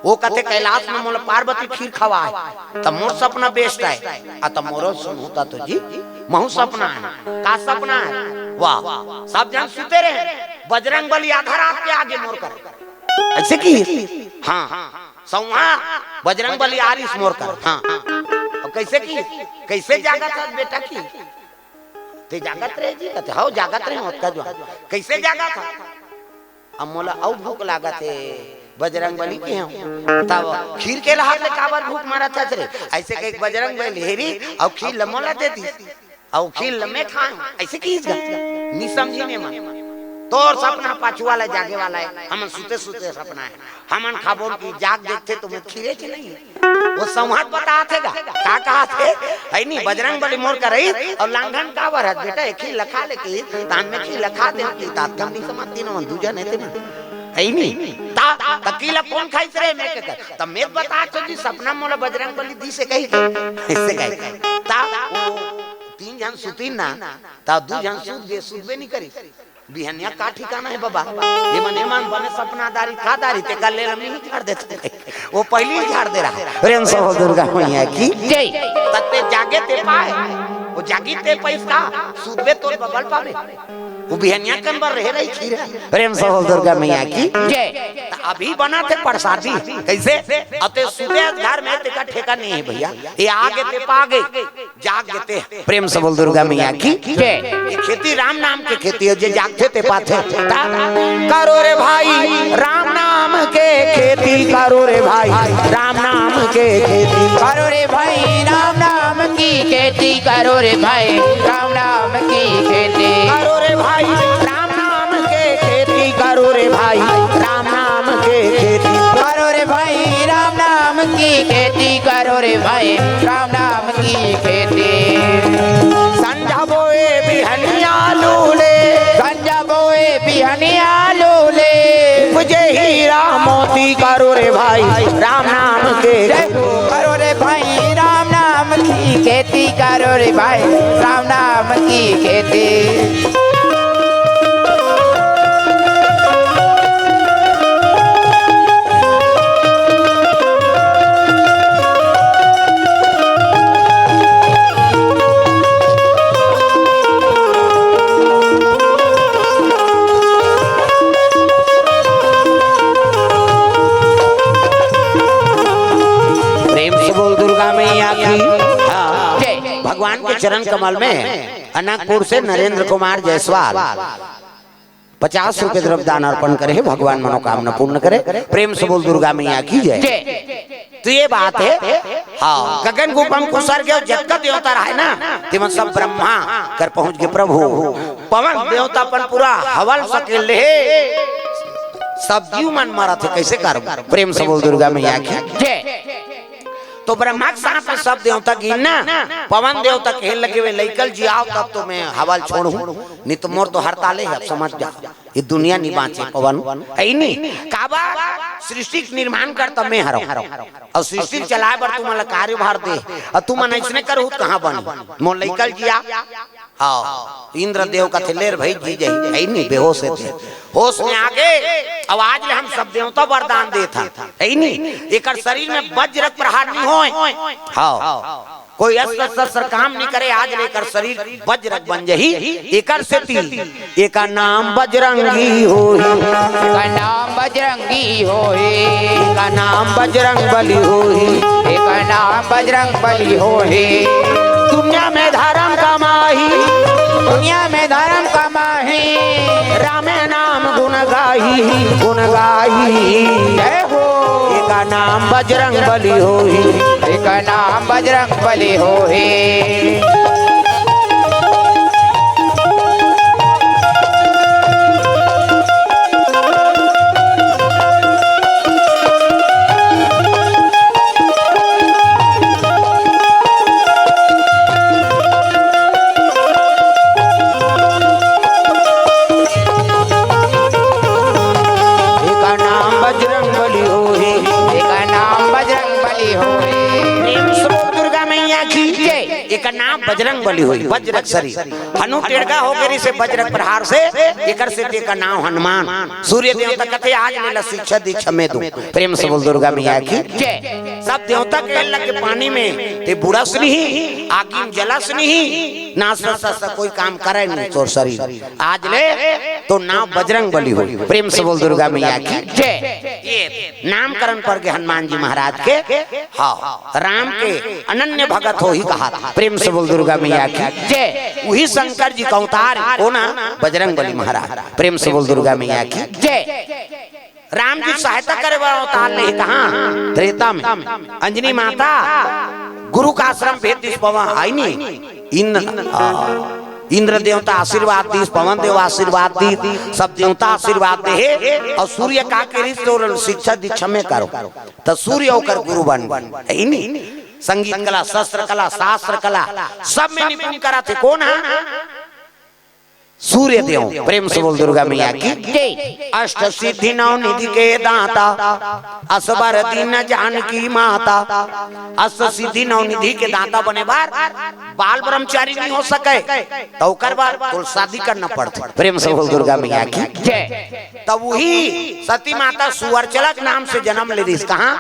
ओ कथे, "कैलाश में मोला पार्वती खीर खवाय, त मोर सपना बेस्ट हे।" आ त मोरो सुनहू त तो जी, महू सपना हे। का सपना हे? वाह, सब झन सुते रहे, बजरंग बली आधा रात के आगे मोर कर। अइसे किहिस? हाँ, सौंहा बजरंग बली आय रिहिस मोर कर। हाँ, अब कइसे किहिस? कइसे जागत हस बेटा किहिस? "ते जागत रहे जी?" कथे, "हव, जागत रहे हूँ, ओतका जुआर।" "कइसे जागत हस?" "अब मोला अउ भूख लागत हे, बजरंग बली के हूँ।" "तब खीर के रहत ले काबर भूख मरत हस रे?" अइसे कहि के बजरंग बली हेरिस, अउ खीर ल मोला दे दिस, अउ खीर ल मैं खाएंव। अइसे किहिस गा, नइ समझिन एमन। तोर सपना पाछू वाला जागे वाला हे, हमन सुते सुते सपना हे। हमन खाबो कि जाग देखथे त ओमे खीरे के नइ हे। ओ सौंहा बताथे गा, का कहाथे? अइ नी, बजरंग बली मोर कर रहिस, अउ लांघन काबर हस बेटा, एक खीर ल खा ले किहिस, तहन मैं खीर ल खा देंव किहिस, त अतका नइ समझतिन, हमन दू झन हे तेमन। अइ नी, त, त खीर ल कोन खाइस रे, मैं कहे, त मैं बताथों जी, सपना मोला बजरंग बली दिस हे कहि के। अइसे कहे। त ओ तीन झन सुतिन ना, त दू झन सुत गे, सुतबे नइ करिस। बिहनिया का ठिकाना हे बबा? एमन, एमन बने सपना डारिस, का डारिस, तेकर ले ल मिही झाड़ देथों। ओ पहिली झाड़ दे रहा। प्रेम से बोल दुर्गा मैया की। जय। त ते जागे ते पाय, ओ जागिस ते पइस का, सुतबे तोर बबा ल पाबे। ओ बिहनिया कन बर रहे रहिस खीर। प्रेम से बोल दुर्गा मैया की। जय। त अभी बनथे परसादी। कइसे? अते सुते घर में तेकर ठेका नइ हे भइया। ए आगे ते पागे। जाग गे ते। प्रेम से बोल दुर्गा मैया की। जय। ये खेती राम नाम के खेती हे, जे जागथे ते पाथे। ता-, करो रे भाई राम नाम के खेती, करो रे भाई राम नाम के खेती। करो रे भाई राम नाम की खेती, करो रे भाई राम नाम की खेती। करो रे भाई राम नाम के खेती, करो रे भाई राम नाम के खेती। करो रे भाई राम नाम की खेती, करो रे भाई राम नाम की खेती। संझा बोए बिहनिया लूले। संझा बोए बिहनिया लूले। उपजे हीरा मोती, करो रे भाई राम नाम के। जय हो, करो रे भाई राम नाम की खेती, करो रे भाई राम नाम की खेती। चरण कमल में अनकपुर से नरेंद्र कुमार जायसवाल पचास रुपए द्रव्य दान अर्पण करे हे, भगवान मनोकामना पूर्ण करे। प्रेम से बोल दुर्गा मैया की जय। जय। तो ये बात हे। हाँ, गगन गुफा म खुसर गे अउ जतका देवता रहे ना, तेमन सब ब्रह्मा कर पहुंच गे। प्रभु पवन देवता अपन पूरा हवल सकेल ले हे, सब जीव मन मरत हे, कइसे कर? प्रेम से बोल दुर्गा मैया की। जय। तो ब्रह्मा के साथ में सब देवता गिन ना, पवन देवता कहे लगे, "वे लइका ल जियाव, तब तो मैं हवल छोड़हूं, नहीं तो मोर तो हड़ताले हे, अब समझ जा, ये दुनिया नहीं बांचे पवन।" हे नी? काबर? सृष्टि के निर्माण करता मैं हरंव, अउ सृष्टि ल चलाए बर तुमन ला कार्यभार दे, अउ तुमन अइसने करहू त कहां बनही? मोर लइका ल जिया। हाँ, इंद्रदेव कथे, "ले रे भई, जी जही, हे नी, बेहोश हे ते।" होश में आ गे, अउ आज ले हम सब देवता वरदान देत हन, हे नी? एकर शरीर में वज्र के प्रहार नहीं होय। हाँ, कोई अस्त्र शस्त्र काम नहीं करे, आज ले एकर शरीर वज्र के बन जही। एकर सेती एकर नाम बजरंगी होही। एकर नाम बजरंगी होही। एकर नाम बजरंग बली होही। एकर नाम बजरंग बली होही। दुनिया में धर्म कमाही। दुनिया में धर्म कमाही। रामे नाम गुण गाही, गुण गाही। जय हो। एकर नाम बजरंग बली होही। एकर नाम बजरंग बली होही। एकर नाम बजरंग बली होही। एकर नाम बजरंग बली होही। प्रेम से बोल दुर्गा मैया की जय। एकर नाम बजरंग बली होही, वज्र के शरीर। हनु टेड़गा हो गे रिहिसे वज्र के प्रहार से, एकर सेती एकर नाम हनुमान। सूर्य देवता कथे, "आज ले ला शिक्षा दीक्षा मैं दूं।" प्रेम से बोल दुर्गा मैया की जय। सब देवता कहे लगे, "पानी में ते बुड़स नहीं, आगी में जलस नहीं, ना स, स, स कोई काम करे नहीं तोर शरीर। आज ले तो नाम बजरंग बली होही।" प्रेम से बोल दुर्गा मैया की जय। ये नामकरण पर के हनुमान जी महाराज के, हाँ, राम के अनन्य भगत होही कहा था। प्रेम से बोल दुर्गा मैया की जय। वही शंकर जी का अवतार हे, कोन? बजरंग बली महाराज। प्रेम से बोल दुर्गा मैया की जय। राम जी सहायता करे बर अवतार ले हे, कहां? त्रेता में। अंजनी माता गुरु का आश्रम भेज दिस पवन, हे नी? इंद्र, आ, इंद्र देवता आशीर्वाद दिस, पवन देव आशीर्वाद दिस, सब देवता आशीर्वाद दे हे। अउ सूर्य का कहे रिहिस, "तोर शिक्षा दीक्षा मैं करंव।" त सूर्य ओकर गुरु बन गे, हे नी? संगीत कला, शस्त्र कला, शास्त्र कला, सब में निपुण करा थे। कोन हे? सूर्य देव। प्रेम से बोल दुर्गा मैया की जय। अष्ट सिद्धि नौ निधि के दाता, असबर दीन जानकी माता। अष्ट सिद्धि नौ निधि के दाता बने बर बाल ब्रह्मचारी नहीं हो सके, त ओकर बर तोला शादी करना पड़थे। प्रेम से बोल दुर्गा मैया की जय। तब वही सती माता सुवर्चला के नाम से जन्म ले रिहिस। कहां?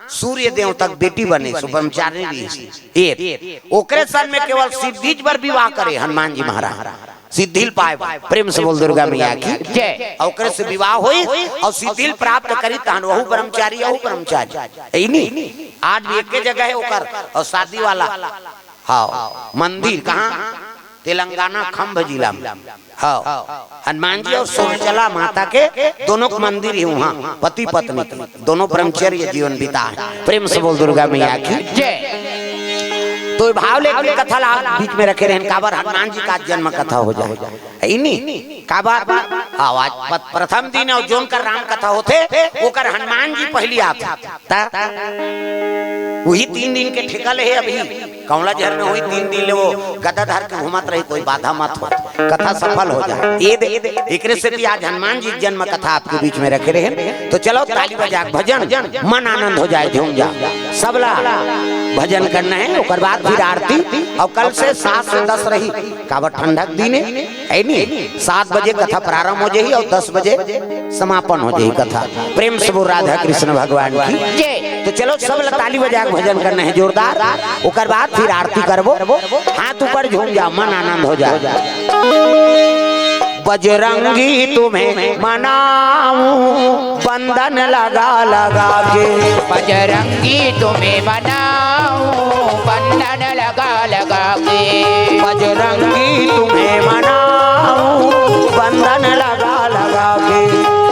सूर्य देवता के बेटी बने, सो ब्रह्मचारिणी रिहिस। ये ओकरे सन में केवल सिद्धिच बर विवाह करे हनुमान जी महाराज, सिद्धि ल पाए बर। प्रेम से बोल दुर्गा मैया की जय। अउ ओकरे से विवाह होई अउ सिद्धि ल प्राप्त करी, तहन वहू ब्रह्मचारी, अहू ब्रह्मचारी। हे नी? आज भी एके जगह हे ओकर अउ शादी वाला। हाँ, मंदिर कहां? तेलंगाना, खंभ जिला में। हाँ, हनुमान जी अउ सुवर्चला माता के दोनों के मंदिर हे उहां, पति पत्नी के दोनों ब्रह्मचर्य जीवन बिताए। प्रेम से बोल दुर्गा मैया की जय। तो ये भाव लेके कथा ला बीच में रखे रहेन, काबर हनुमान जी का जन्म कथा हो जाए, हे नी? काबर? हाँ, आज प-, प्रथम दिन अउ जोन कर राम कथा होथे, ओकर हनुमान जी पहिली आथे। त वही तीन दिन के ठेका ले हे अभी। कौला झर में होही तीन दिन ले वो गदा धर के घूमत रही, कोई बाधा मत हो, कथा सफल हो जाए। ये दे, एकरे सेती आज हनुमान जी के जन्म कथा आपके बीच में रखे रहेन। तो चलो ताली बजा के भजन, मन आनंद हो जाए, झूम जा। सबला भजन करना हे, ओकर बाद फिर आरती। अउ कल से सात से दस रही, काबर ठंडा के दिन हे, हे नी? सात बजे कथा प्रारंभ हो जाही अउ दस बजे समापन हो जाही कथा। प्रेम से बोल राधा कृष्ण भगवान की जय। तो चलो सब ला ताली बजा के भजन करना हे जोरदार, ओकर बाद फिर आरती करबो। हाथ ऊपर झूम जा, मन आनंद हो जाए। बजरंगी तुम्हें मनाऊं बंधन लगा लगा के। बजरंगी तुम्हें मनाऊं बंधन लगा लगा के। बजरंगी तुम्हें मनाऊं, बंधन लगा लगा के।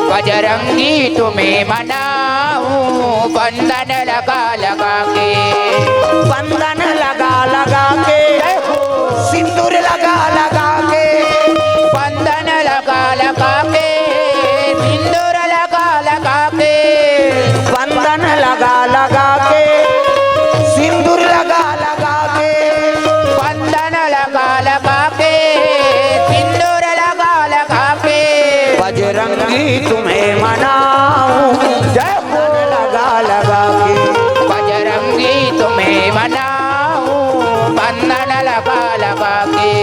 बजरंगी तुम्हें मनाऊं, बंधन लगा लगा के। बंधन लगा लगा के। सिंदूर लगा लगा के। बंधन लगा लगा के। सिंदूर लगा लगा के। बंधन लगा लगा के। सिंदूर लगा लगा के। बंधन लगा लगा के। सिंदूर लगा लगा के। बजरंगी तुम्हें मनाऊं। जय हो। बंधन लगा लगा के। बजरंगी तुम्हें मनाऊं। बंधन लगा लगा के।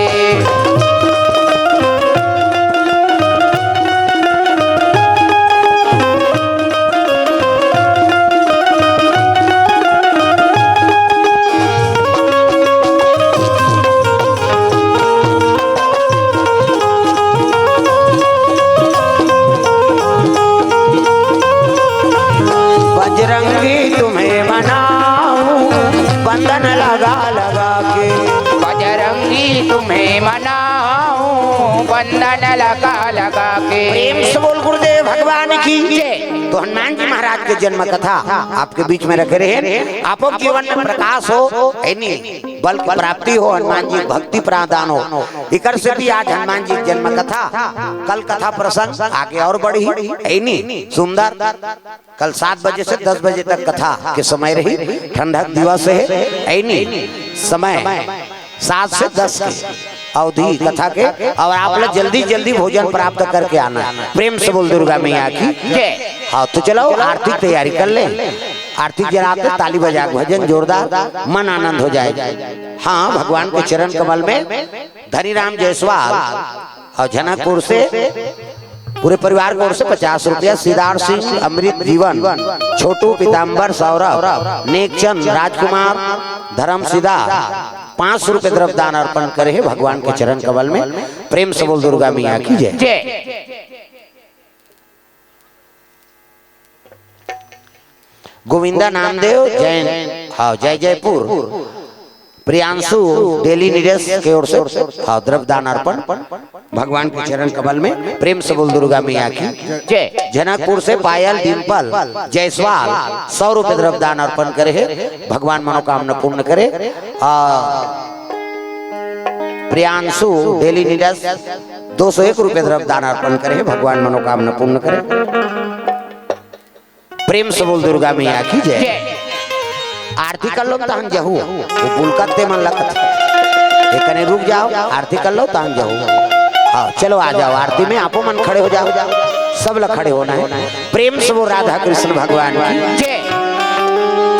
बजरंगी तुम्हें मनाऊं, बंधन लगा लगा के। बजरंगी तुम्हें मनाऊं, बंधन लगा लगा के। प्रेम से बोल गुरुदेव भगवान की जय। तो हनुमान जी महाराज के जन्म कथा आपके बीच में रखे रहे, आपो जीवन में प्रकाश हो, है नी, बल की प्राप्ति हो, हनुमान जी भक्ति प्रदान हो। इकर से भी आज हनुमान जी जन्म कथा, कल कथा प्रसंग आगे और बढ़ी, है नी, सुंदर। कल सात बजे से दस बजे तक कथा के समय रही। ठंडक दिवस है, है नी, समय सात से दस के अवधि कथा के। और आप लोग जल्दी जल्दी भोजन प्राप्त करके आना। प्रेम से बोल दुर्गा मैया की जय। हाँ, तो चलो आरती की तैयारी कर ले। आरती जलाते ताली बजा के भजन जोरदार, मन आनंद हो जाए। हाँ, भगवान के चरण कमल में धनीराम जायसवाल और जनकपुर से पूरे परिवार की ओर से पचास रुपया, सिद्धार्थ सिंह, अमृत जीवन, छोटू, पीताम्बर, सौरभ, नेकचंद, राजकुमार, धर्म सिद्धार्थ, पाँच सौ रुपये द्रव्य दान अर्पण करे हैं भगवान के चरण कमल में। प्रेम से बोल दुर्गा मैया की जय। जय। गोविंदा नामदेव जैन, हाँ, जय जयपुर। प्रियांशु डेली नीडस के ओर से, हाँ, द्रव्य दान अर्पण भगवान के चरण कमल में। प्रेम से बोल दुर्गा मैया की जय। जनकपुर से पायल डिम्पल जायसवाल सौ रुपये द्रव्य दान अर्पण करे है, भगवान मनोकामना पूर्ण करे। आ, प्रियांशु डेली नीडस दो सौ एक रुपये द्रव्य दान अर्पण करे है, भगवान मनोकामना पूर्ण करे। प्रेम से बोल दुर्गा मैया की जय। जय। आरती कर लो तहन जहू, वो पुलकत्ते मन लगत। एक कने रुक जाओ, आरती कर लो तहन जहू। हाँ, चलो आ जाओ आरती में, आपो मन खड़े हो जाओ, सब ला खड़े होना है। प्रेम से वो राधा कृष्ण भगवान की जय।